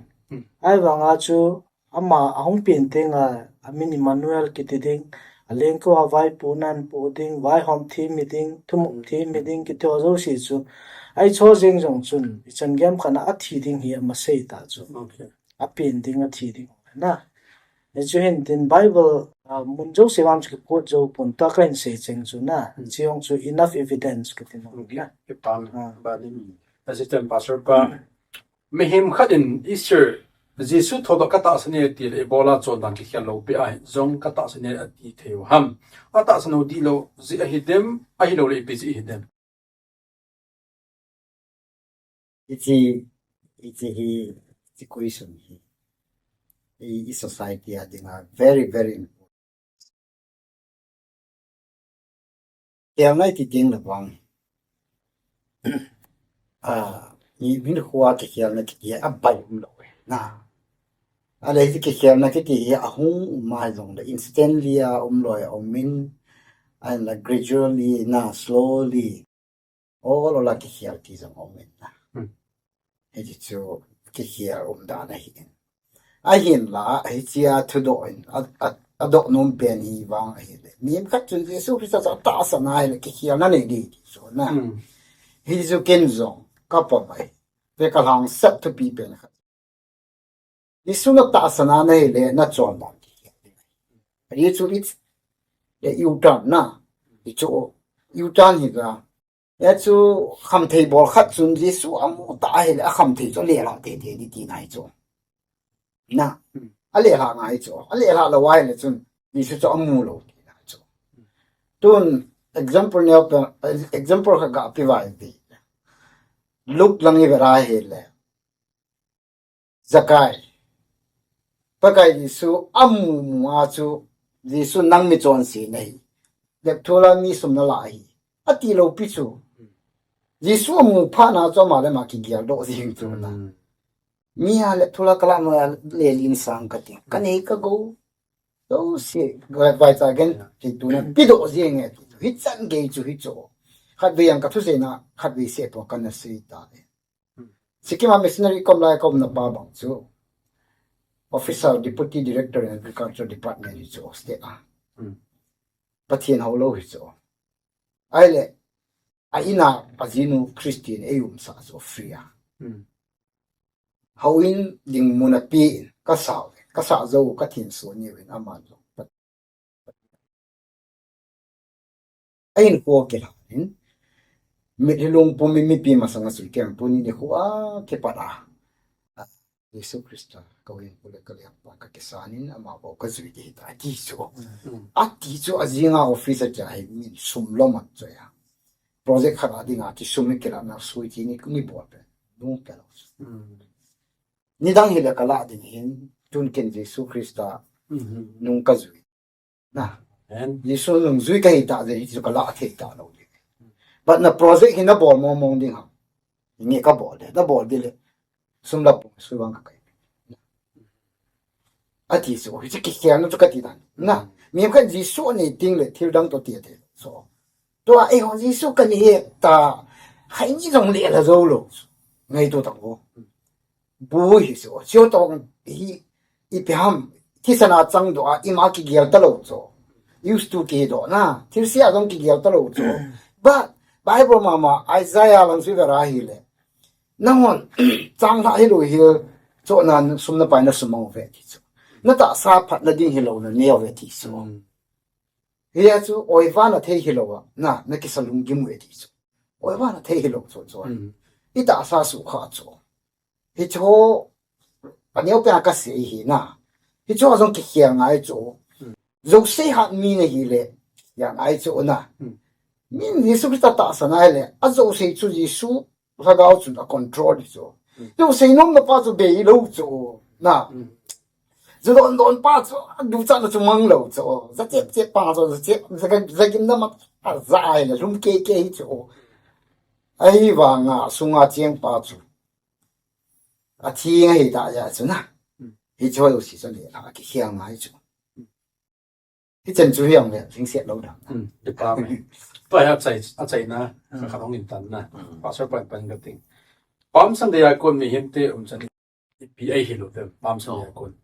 Ai vang a chu ama ahung pin te nga a min Emmanuel kiti ding, a leng ko a vaipu nan pu ding, vaihom thi mi ding, thumuk thi mi ding kiti ho jo si chu. Ai cho jeng jong chun i chan gem khana a thi ding hi ama sei ta chu. A pin ding a thi ding na. Ni chu hin tin Bible mun jo se vam chu quote jo pun ta ka hin sei cheng chu na. Chi hong chu enough evidence ka tin na. Assistant Pastor pa, mihem khat in Easter Jesu thodoh ka tahsan e ti le ibola chondan kikhel lou pi a jong ka tahsan e ati thei u ham. A tahsan u di lou ji ahi dem, ahi lou le ipi ji hi dem. Hichi, hichi hi, hichi question hi. I, i society a dinga very, very important. Khelna i ti ding le vang. Ah, mi, mi khua kikhelna kiti a bai um lou e. Na. A le hi kikhelna kiti hi ahung um mai jong le instantly a um lou e, um in, and like gradually, na, slowly. Ol ol a kikhel ti jong um in na. Hiti chu kikhel um dan ahi in. Ahin la, hichi a thudoh in, a, a, a doh nom pen hi vang ahi le. Mi khat chun Jesu Christa chu a tahsan a hi le kikhel na nei di ti chu na. Hi chu ken jong, ka pom ahi. Ve ka lang sep thupi pen khat. Jesu na tahsan a na hi le na chondan ti. Hi chu it's a U-turn na. Hi chu U-turn hi ka. Hi chu khamthei bol khat chun Jesu a mu ta hi le a khamthei chu a lelha te te di ti na hi chu. Na. A lelha ngai chu. A lelha lou a hi le chun Jesu chu a mu lou ti na hi chu. Tun example neo pe, example khat ga pi vai ti. Luke lang i ve ra hi le. Zakai. Pakai Jesu a mu mu a chu, Jesu nang mi chonse na hi. Lepthola mi sum na la hi. A ti lou pi chu. Jesu a mu phat na chu ama le ama kigel doh jing chu na. Mi a lepthola ka la ma le lin sang ka ti. Ka nei ka go. Doh si, vai cha gen, ti tu na pi doh jing e ti chu. Hi chan gei chu hi chu. Khat ve yang ka thu se na, khat ve se to ka na se ta e. Sikkim a missionary kom lai kom na pa bang chu. Officer, Deputy Director in Agriculture Department hi chu state a. Hmm. Pathen hou lou hi chu. Ahile, a ina, a jinu Christian ei umsah chu free a. Hmm. Houin ding mun a pi in, ka sa, ka sa jou, ka thin so ni win ama lo. A in ko ke la in, mit hi lung pum mi, mipi masanga sui kem puni ni ko a, ke pa da. A, Jesu Christa, ka win ko le ka liam pa, ka ke sa nin, ama ko ka zui di ta, ti so. Hmm. A ti chu a jinga office a cha hi min sum lo man cho ya. Project khat a dinga ti sum mi ke la na sui ti ni, ni bol pe. Lung pe lo. Hmm. Nidang hi le ka la ding hin, tun ken Jesu Christa, Hmm. nung ka zui. Na. And Jesu nung zui ka hi ta, Jesu ka la thei ta lo. But na project hi na bol mong mong ding ha. Ni ka bol de, na bol de le. Sum la pung, sui wang ka kai. A ti so, hi ki kian no ka ti dan. Na. Mi kan Jesu ni ting le, thil dang to ti te. So. To a, eh, Jesu ka ni he ta. Hai ni jong le la zo lo. Ngai to ta ko. Bu hi so, sio tong hi, ipi ham, thisan a chang doh a, ima kigel ta lo cho. Used to kidoh na, thilse a jong kigel ta lo cho. But, Bible mama, Isaiah lang sui vera hi le. Nanghon, chang lha hi lo hi, cho na sum na pai na sum mang ve ti cho. Na tahsa phat na ding hi lo na neo ve ti cho. Hmm. Hi a chu, oi va na thei hi lo a, na, na kisa lung gim ve ti cho. Oi va na thei hi lo cho cho. Hmm. I tahsa su kha cho. Hi cho, a neo pe a ka sei hi na. Hi cho a jong ki khial ngai cho. Hmm. Zo sei hat mi na hi le, ya ngai cho na. Hmm. Min Jesu Christa tahsa na hi le, a zo sei chu Jesu Lhagao chun a control di cho. Hmm. Zo sei nom na pa chu bei lo cho. Na. Hmm. Zo don don pa chu, a du cha na chu mang lo cho. Za chep chep pa cho, za chep, za ga, za gim na ma, a za ai la, lum ke ke hi cho. Ahi vanga, sunga cheng pa chu. A thi nga hi ta ya chu na. Hmm. Hi cho lo si cho le la, ki khial ngai chu. Hi chen chu hiang ve, jing siat lo dam. Hmm, ti pa me. Pa ya chai, a chai na, Hmm. ka hong in tan na. Hmm. Pastor pan pan ka ting. Palm Sunday a kon mi hin te um chan ipi ai hi lo te, Palm Sunday a kon.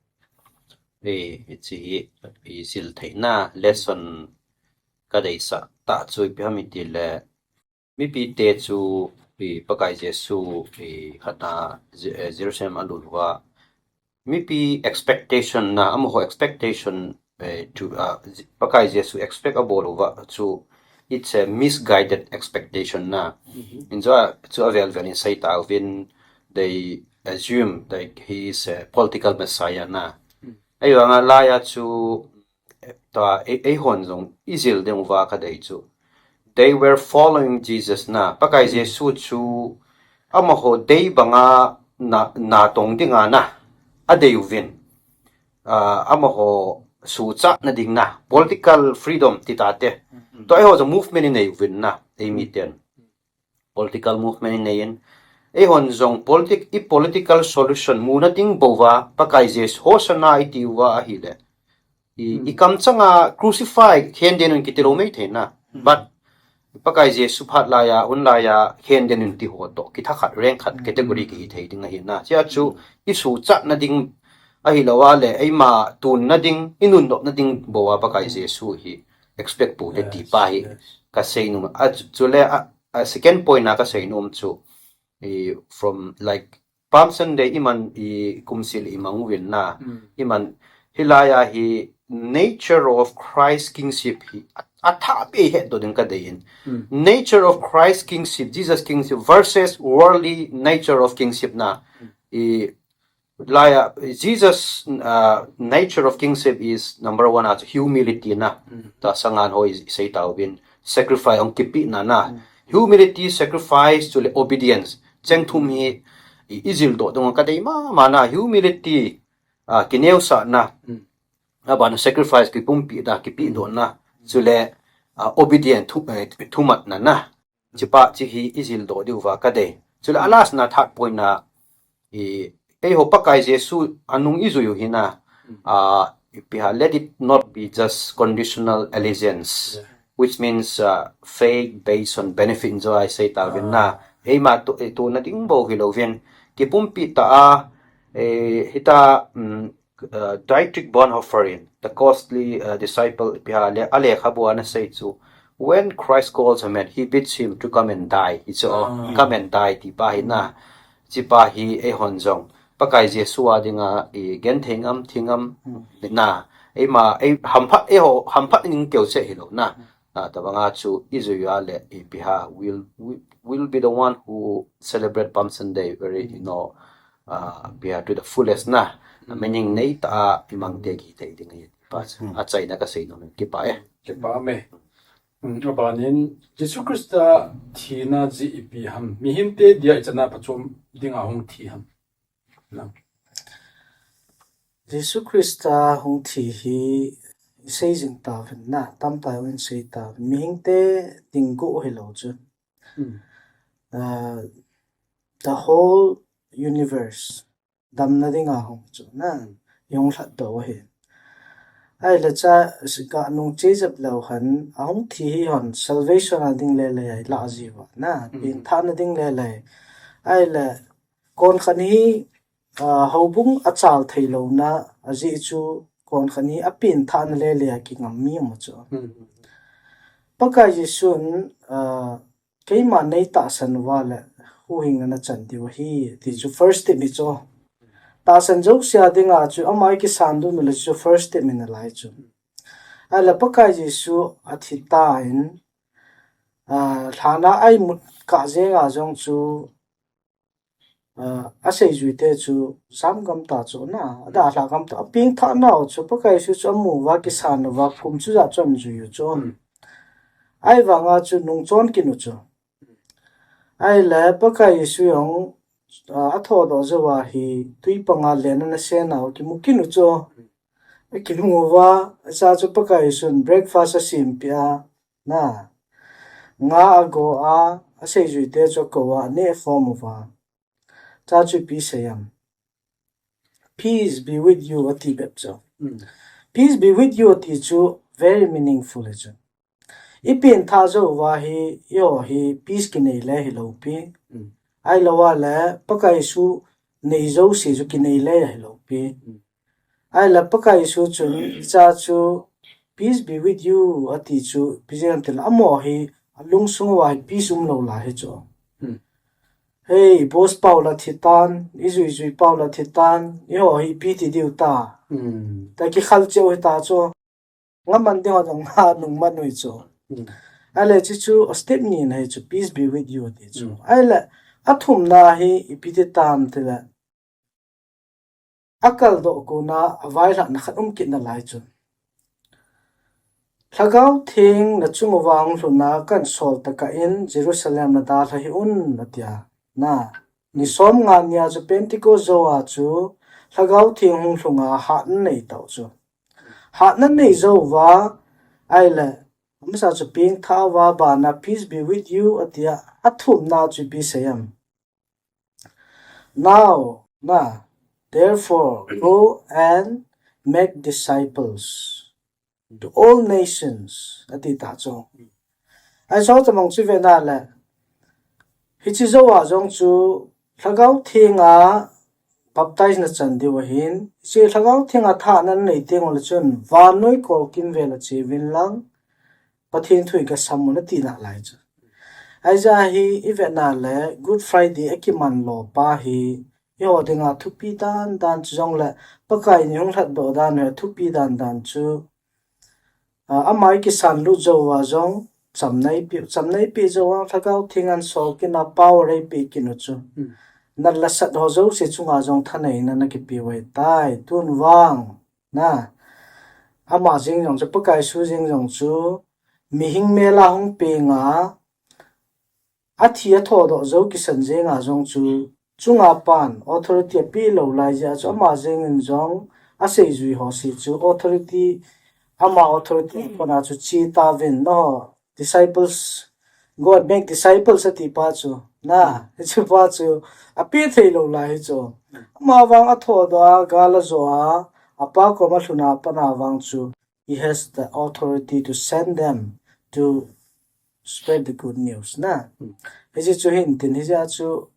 Eh, i chi hi, i sil thei na, lesson ka dei sa, ta chu ipi ham i ti le, mipi te chu, i Pakai Jesu, i khat na, Je-, eh, Jerusalem a lut uva, mipi expectation na, amaho expectation, eh, to, ah, Pakai Jesu expect a bol uva chu, it's a misguided expectation na. Mhm. In chu a, chu a vel vel in sei ta uvin, they assume that he is a political messiah na. Mm. Ahivanga laia chu, eh, ta, ei, eihon jong i jil ding uva ka dei chu. They were following Jesus na. Pakai Mm. Jesu chu amaho dei banga na, na tong dinga na, a dei uvin. Ah, amaho suhchat na ding na, political freedom ti ta te. Mm. To eiho jong movement i nei uvin na, ei mi ten. Political movement i nei in. Eihon jong politic, i political solution mu na ding bou va, Pakai Jesu, Hosanna i ti uva ahi le. I, Mm. i kam changa crucify, khen den un kiti lo mei thei na. Mm. But Pakai Jesu phat laia, hun laia, khen den un ti ho to, ki tha khat, rank khat, Mm. category ki hi thei ding ahi na. Chia chu, Mm. i suhchat na ding, ahi lo a le, eima tun na ding, i nun nop na ding bou a Pakai Mm. Jesu hi, expect pu te Yes, ti pa hi, yes. ka sei nom a. A chu, chu le, a, a second point na ka sei nom chu, i, from, like, Palm Sunday i man i kum sil i mang uvin na. Mm. I man hi laia hi nature of Christ kingship hi a, a tha pe het do ding ka dei in. Mm. Nature of Christ kingship, Jesus kingship versus worldly nature of kingship na. Mm. I laia, Jesus, uh, nature of kingship is number one, a chu humility na. Mm. Ta sangan ho i sei ta uvin sacrifice ong kipi na na. Mm. Humility, sacrifice, chule obedience. Cheng thum hi i, i jil do dong ka dei mama na humility, ah, kineosah na. Mm. Aban sacrifice kipumpi da, kipi do na. Chule, ah, obedient thu, eh, thumat na na. Chi pa chi hi i jil do diu va ka dei. Chule a last na third point na i, eiho Pakai Jesu a nung i jui u hi na. Mm. Ah, ipi ha, let it not be just conditional allegiance. Yeah. Which means, uh, faith based on benefit in jo ai sei ta vin na. Ah. Eima tu, eh, tu na ding bou hi lo vin. Kipumpi ta a, eh, hita, mm, uh, Dietrich Bonhoeffer in The Costly uh, Disciple ipi ham le, alekhabu a ana sei chu, "When Christ calls a man, he bids him to come and die." Hi chu, oh, Ah. "Come and die," ti pa hi na. Chi pa hi eihon jong Pakai Jesu a dinga i genthei ngam, thi ngam na. Eima, ei hamphat, eiho hamphat ning keu che hilou na. Ah, tabanga chu i jui a le ipi ham, will, will, will be the one who celebrate Palm Sunday very, you know, uh, ipi ham, to the fullest na. Meaning nei tah a i mang te kithei ding ahi pa chu. Achaina ka sei nom e, kipa e. Kipa me. Hmm, abanin Jesu Christa thina jeh ipi ham, mihemte dia ichan a phachom dinga hung thi ham. Na. Jesu Christa hung thi hi i sei jing tauvin na, tamtah in sei tauvin. Mihemte ding go hilou chu. Hmm. Uh, the whole universe damna dinga hung chu na, i hung lhatdoh u ahi. Ahile cha, ka nung che jep leu hen, ahung thi hi hon salvation a ding lele ahi, lah jiuva na, pengthahna ding lele ahi. Ahile, konkhat hi, ah, houbung achal theilouna, ajeh chu konkhat hi apengthahna lele a kingam mi um chu. Pakai Jesun, ah, "Keima nei tahsan uva le huhhingna nachan diu ahi," ti chu first step hi chu. Tahsan jouse a dinga chu ama i kisan dun u le chu first step hi nalai chu. Ahile Pakai Jesu athi tan, ah, lhana a imut kah jenga jong chu, ah, aseijuite chu jam gam ta chu na, adalha gam ta, apengthah nau chu Pakai Jesu chu amu uva, kisan uva, kum chu ja chu ahin jui u chu. Ahivanga chu nungchon kit u chu. Ahile Pakai Jesu jong, ah, athodoh jouva hi twi panga lenna ana sena u kimu kit u chu. Akimu uva, acha chu Pakai Jesun breakfast asempeh a, na, nga ago a, aseijuite chu akou a, aneh khom uva. Cha chu ipi asei em? "Peace be with you," ati bep chu. "Peace be with you" ati chu very meaningful ahi chu. I pengthah jou uva hi, eiho hi peace kinei le hilou pi. Ahilou le Pakai Jesu nei jouse chu kinei le hilou pi. Ahile Pakai Jesu chun, icha chu, "Peace be with you," ati chu ipi jeh ham itile, amaho hi alungsung uva hi peace umlou lai ahi chu. Hei, boss pau la thi tan, ijui jui pau la thi tan, eiho hi ipi ti diu ta. Ta kikhal cheh u hita chu. Ngaman ding ho jong nga nung man u hi chu. Ahile hiche chu step ni na ahi chu, "Peace be with you," ti chu. Ahile athumna hi ipi ti tam itile, akaldoh kona availhahna khat um kit nalai chu. "Lhagao Theng nachung uva hung lhun a kahinsol tokah in Jerusalem nadalha hih un," atia. Na, ni somnga nia chu Pentecost jou a chu Lhagao Theng hung lhung a hatna nei tau chu. Hatna nei jou uva, ahile, amasa chu pengthah uva, bana, "Peace be with you," atia, athumna chu ipi asei em? "Now," na, "therefore, go and make disciples to all nations," ati ta chu. Ahi, so tamang chu vena le, hiche jou a jong chu Lhagao Theng a baptize nachan diu ahin, hiche Lhagao Theng a thahatna nanei teng ule chun vannoi kolkimvel a cheuvin lang, Pathen thu hi gasam un ati nalai chu. Ahijeh a hi i vena le Good Friday akiman lo pa hi, eiho dinga thupi dan dan chu jongle, Pakai in hung lhatdoh dan hi thupi dan dan chu, ah, ama i kisan lut jou uva jong, chamna eipeh, chamna eipeh jou a, Lhagao Theng ahinsol kit a, power eipeh kit u chu. Nat le sat ho jouse chunga jong thaneina ana kipe u ahitai, tun vang, na. Ama jeng jong chu, Pakai Jesu jeng jong chu, mihem mel a hung peng a, athi athodoh jou kisan jeng a jong chu, chunga pan authority apeh lou lai jeh a chu, ama jeng in jong, aseijui ho se chu authority, ama authority a pat a chu che tauvin, nangho disciples, go and make disciples ati pa chu, na, hiche pa chu apeh thei lou lai hi chu. Ama vang athodoh a, gal ajo a, apa koma alhun a pat a vang chu, he has the authority to send them to spread the good news, na. Hiche chu hin tin, hijeh a chu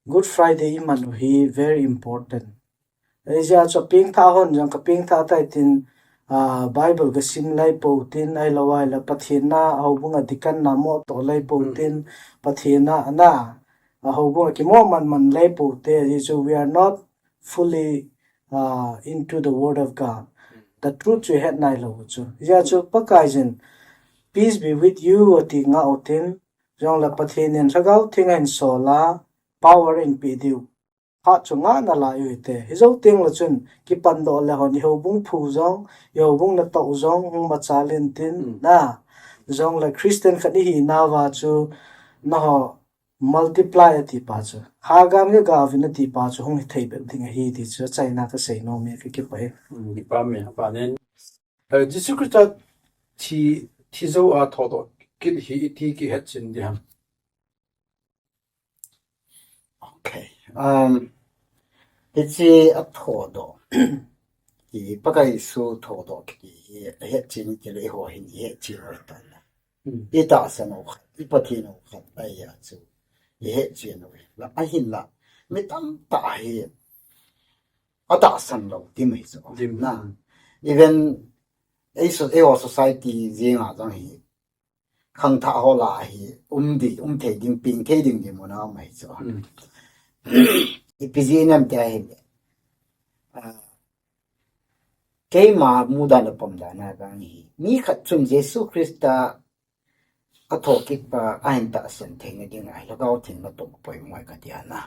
Good Friday iman u hi very important. Hijeh chun pengthah hon jong ka pengthah tai tin, ah, Bible ka sim lai pou tin, ahilou ahile Pathen na, houbung a deacon na mo to lai pou tin, Pathen na, na, ah, houbung a kimo man man lai pou te, hijeh chun we are not fully, uh, into the word of God. The truth chu het nai lou chu. Hijeh chun Pakai jin, "Peace be with you," ati nga utin, jong le Pathen in Lhagao Theng ahin sol a, power in pe diu. Khat chu nga nalai u hite. Hijou teng le chun, kipan doh le hon, i houbung phu jong, i houbung na to jong, hung machal in tin, na. Jong le Christian khat i hi nauva chu, na ho, multiply ati pa chu. Hagan ga gavin ati pa chu hung hithei bep ding ahi ti chu achaina kasei nom e, kakipah e. Kipa me, pa nen. Eh, Jesu Christa thi, thi jou a thodoh kit hi iti kihet chin diham. Okay. Um, hiche a thodoh. Hi Pakai Jesu thodoh kiti hi, het chin ti le ho hin het chin ta na. I tahsan u khat, i Pathen u khat, ahi a chu. I het chin u la, ahin la. Mi tamtah hi, a tahsan lou, dim hi chu. Dim. Na. Even, ei so, ei ho society jing a jong hi, khangthah ho la hi, um di, um thei ding, ping thei ding di mun a um ahi chu. Ipi jeh inem ti ahile. Ah, Keima mudan le pomdan a vang hi. Mi khat chun Jesu Christa a thokit pa ahin tahsan theina ding a Lhagao Theng na tong poimo e kati a na.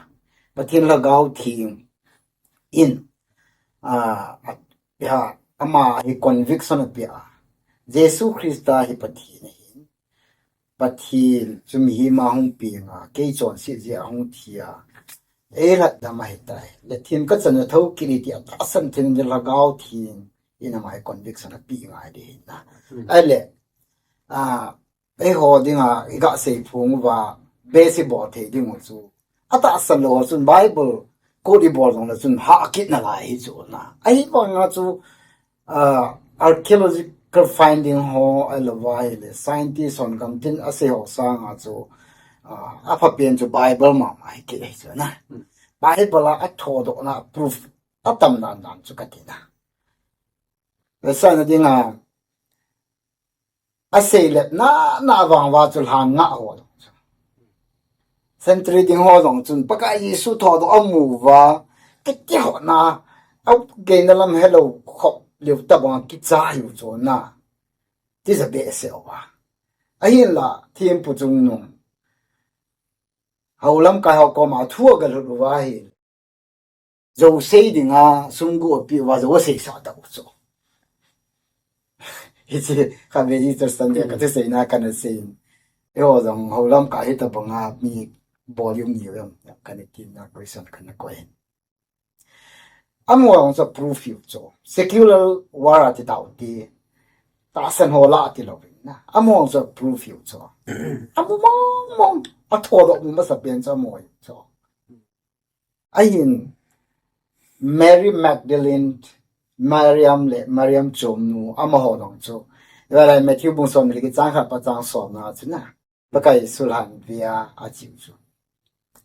Pathen Lhagao Theng in, a, a, ya, ama hi conviction a pe a. Jesu Christa hi Pathen ahin. Pathen chu mihem a hung peng a, kei chonset jeh a hung thi a. Ei lhatdam ahitai. Le thim ka chan a thokit ti a tahsan theina ding Lhagao Theng in ama hi conviction a pe ngai ding ahi na. Ahile, a, eiho dinga i ga sei phong uva, base i bol thei ding u chu. A tahsan lou chun Bible quote i bol jong le chun hah kit nalai hi chu na. Ahivang a chu, ah, archaeological finding ho, ahilou va ahile scientist hon gamtin a sei ho sang a chu, ah, a phapen chu Bible mama hi kit ahi chu na. Bible a a thodoh na proof a tam dan dan chu kati na. Vetsahna dinga, a seilep na, na vang uva chu lhan ngah ho jong chu. Century ding ho jong chun, Pakai Jesu thodoh a mu uva, kiti ho na, a geina lam helou khop leu tabang kicha hiu chu na. Tija behseh uva. Ahinla, thempu chungnung. Hou lamkai ho koma thu a galut uva hi. Jou sei dinga sum gu api uva jou asei sah tau chu. Hiche khatvei hi Thursday kati seina kana sei. Eiho jong hou lamkai hi tabanga mi volume ni em kana tina question kana koi. Amaho jong chu proof hiu chu. Secular world a ti tau ti. Tahsan ho la ti lou na. Amaho jong chu proof hiu chu. Amu mong mong a thodoh mu masa pen chu amaho hiu chu. Ahin Mary Magdalene, Mariam le Mariam chomnu amaho jong chu. Iva lai Matthew bung som le li chang khat pa chang som na chu na. Pakai Jesu lhan ve a, a chiu chu.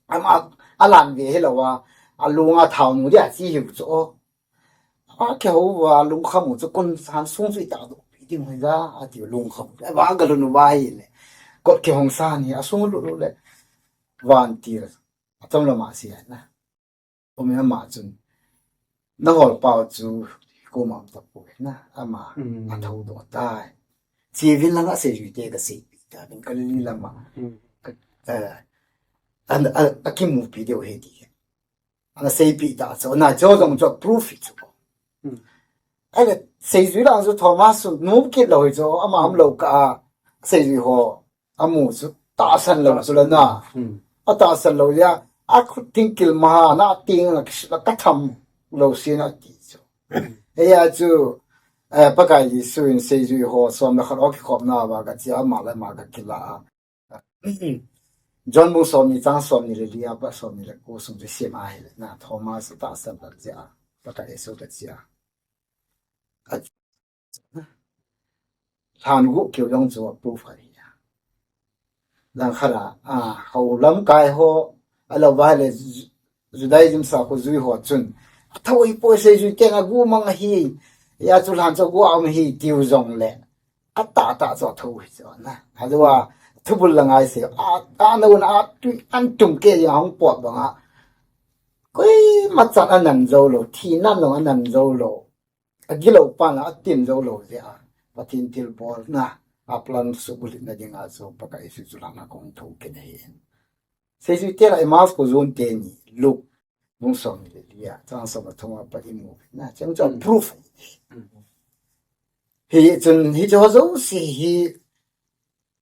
Ama, a lhan ve hilou a, a lunga thao nu dia chi hiu chu. A kihou uva lungkham u chu kon san sung chu i tahdoh pi ding hoi ja, a tiu lungkham. Ava galun uva hile. Kot kihong san hi, a sung lut lut le. Vantil. A chom lama si na. Umi ama chun. Na hol pau chu koma um tapoi na. Ama a thodoh tai. Chivin langa seijui te ka seipi ta. Bin Galilee lama. Ka, eh, an, a, a kimupi diu ahi ti. Ana seipi ta chu. Na chu jong chu proof chu. Ahile, seijui lang chu Thomas chu nom kit lou hi chu, ama um lou kah a, seijui ho, amu chu, tahsan lou chu la na. A tahsan lou ya, a khut thingkil ma ha, na ting la, la ka tham lou si na ti chu. Hia chu, eh, Pakai Jesu in seijui ho, som le khat ho kikhopna uva ka chia, ama le ama ka kila a. John bung som ni chang som ni le li a pat som ni le ko sung chu sim ahile na Thomas tahsan lou jeh a Pakai Jesu ka chia. A, lhan gu keu jong chu proof ahi. Langkhat a, a, hou lamkai ho, ahilou va le Ju-, Judaism sakho jui ho chun, Tho hi poi, seijui teng a gu mang ahi. Ya chu lhan chu gu a um hi tiu jong le. A ta ta chu tho hi chu na. A lua thubul la ngai se. A, a na un a tui an tum ke ya hong pot bang a. Koi ma chan a nan zo lo, thi nan lo a nan zo lo. A gilo pan a tin zo lo je a. Pathen thil bol na. A plan su bulit na ding a chu Pakai su chu lana kong tho ke na hi. Seijui te la Emmaus ko zon te ni Luke bung som ni le lia, chang som a thum a pat i mu na, chang chang proof. Hi chun hi chu ho jouse hi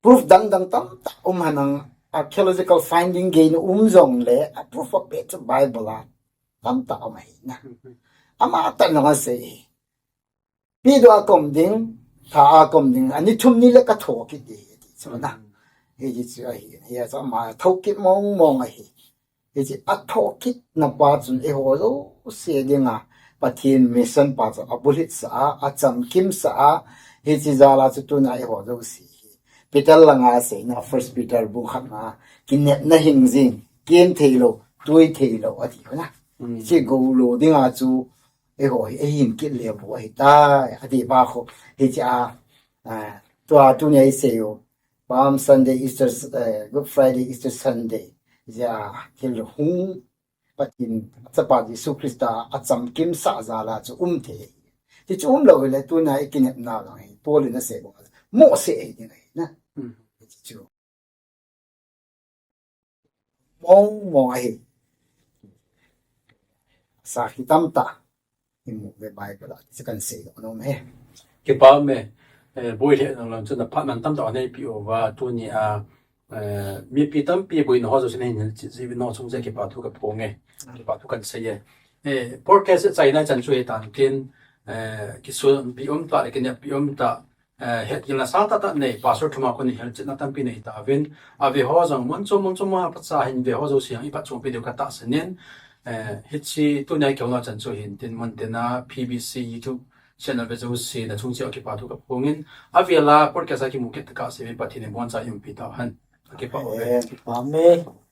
proof dang dang tam ta um hanang, archaeological finding gei na um jong le a proof of it chu Bible a tam ta um hi na. Ama ta nong a sei hi. Pi do a kom ding, tha a kom ding, ani thum ni le ka tho kit ding, ti chu na. Hi, hi chu ahi, hi a chu ama tho kit mong mong ahi. Hi chu a tho kit na pa chun eiho jouse ding a, Pathen mission pa chu a bulit sa a, a chamkim sa a, hi chu jal a chu tuna eiho jouse hi. Peter langa sei na, First Peter bung khat na, kinepna hing jing, kem thei lo, tui thei lo, a ti na. Hi chu go lo ding a chu, eiho hi, ei hin kit le bu ahi tai, a ti ba kho, hi chu a, a, tua tuni a i sei u, Palm Sunday, Easter, eh, Good Friday, Easter Sunday, ja, thil hung, Pathen, Chapa Jesu Christa, a chamkim sa jal a chu um thei. Ti chu um lo le, tuna i kinepna lang hi, Paul in a sei bu, mo sei ding ahi na. Ti chu. Mong mong ahi. Sa hi tam ta. Hi mu ve Bible a, se kan sei lo nom he. Kipa me, eh, boi le nang lam chu na phat man tam ta nei pi o va tuni a, eh, mipi tampi boi na ho chu nei nei chi chi no chung je kipa thu ka phong e. Kipa thu kan sei e. Eh, podcast chai na chan chu he tan tin, eh, kisun pi um ta, le kinep pi um ta, eh, het gilna sa ta ta nei, pastor thuma ko ni hel chetna tampi nei ta vin, a ve ho jong mun chu mun chu ma pa cha hin ve ho jouse i pa chung pi deu ka ta sanin, eh, hi chi tu nei keu na chan chu hin tin mun tin a P B C YouTube channel ve jouse na chung chi a kipa thu ka phong in, a ve la podcast a ki mu kit ka se ve Pathen in bon cha i um pi ta hen. Kipa o ve. Amen.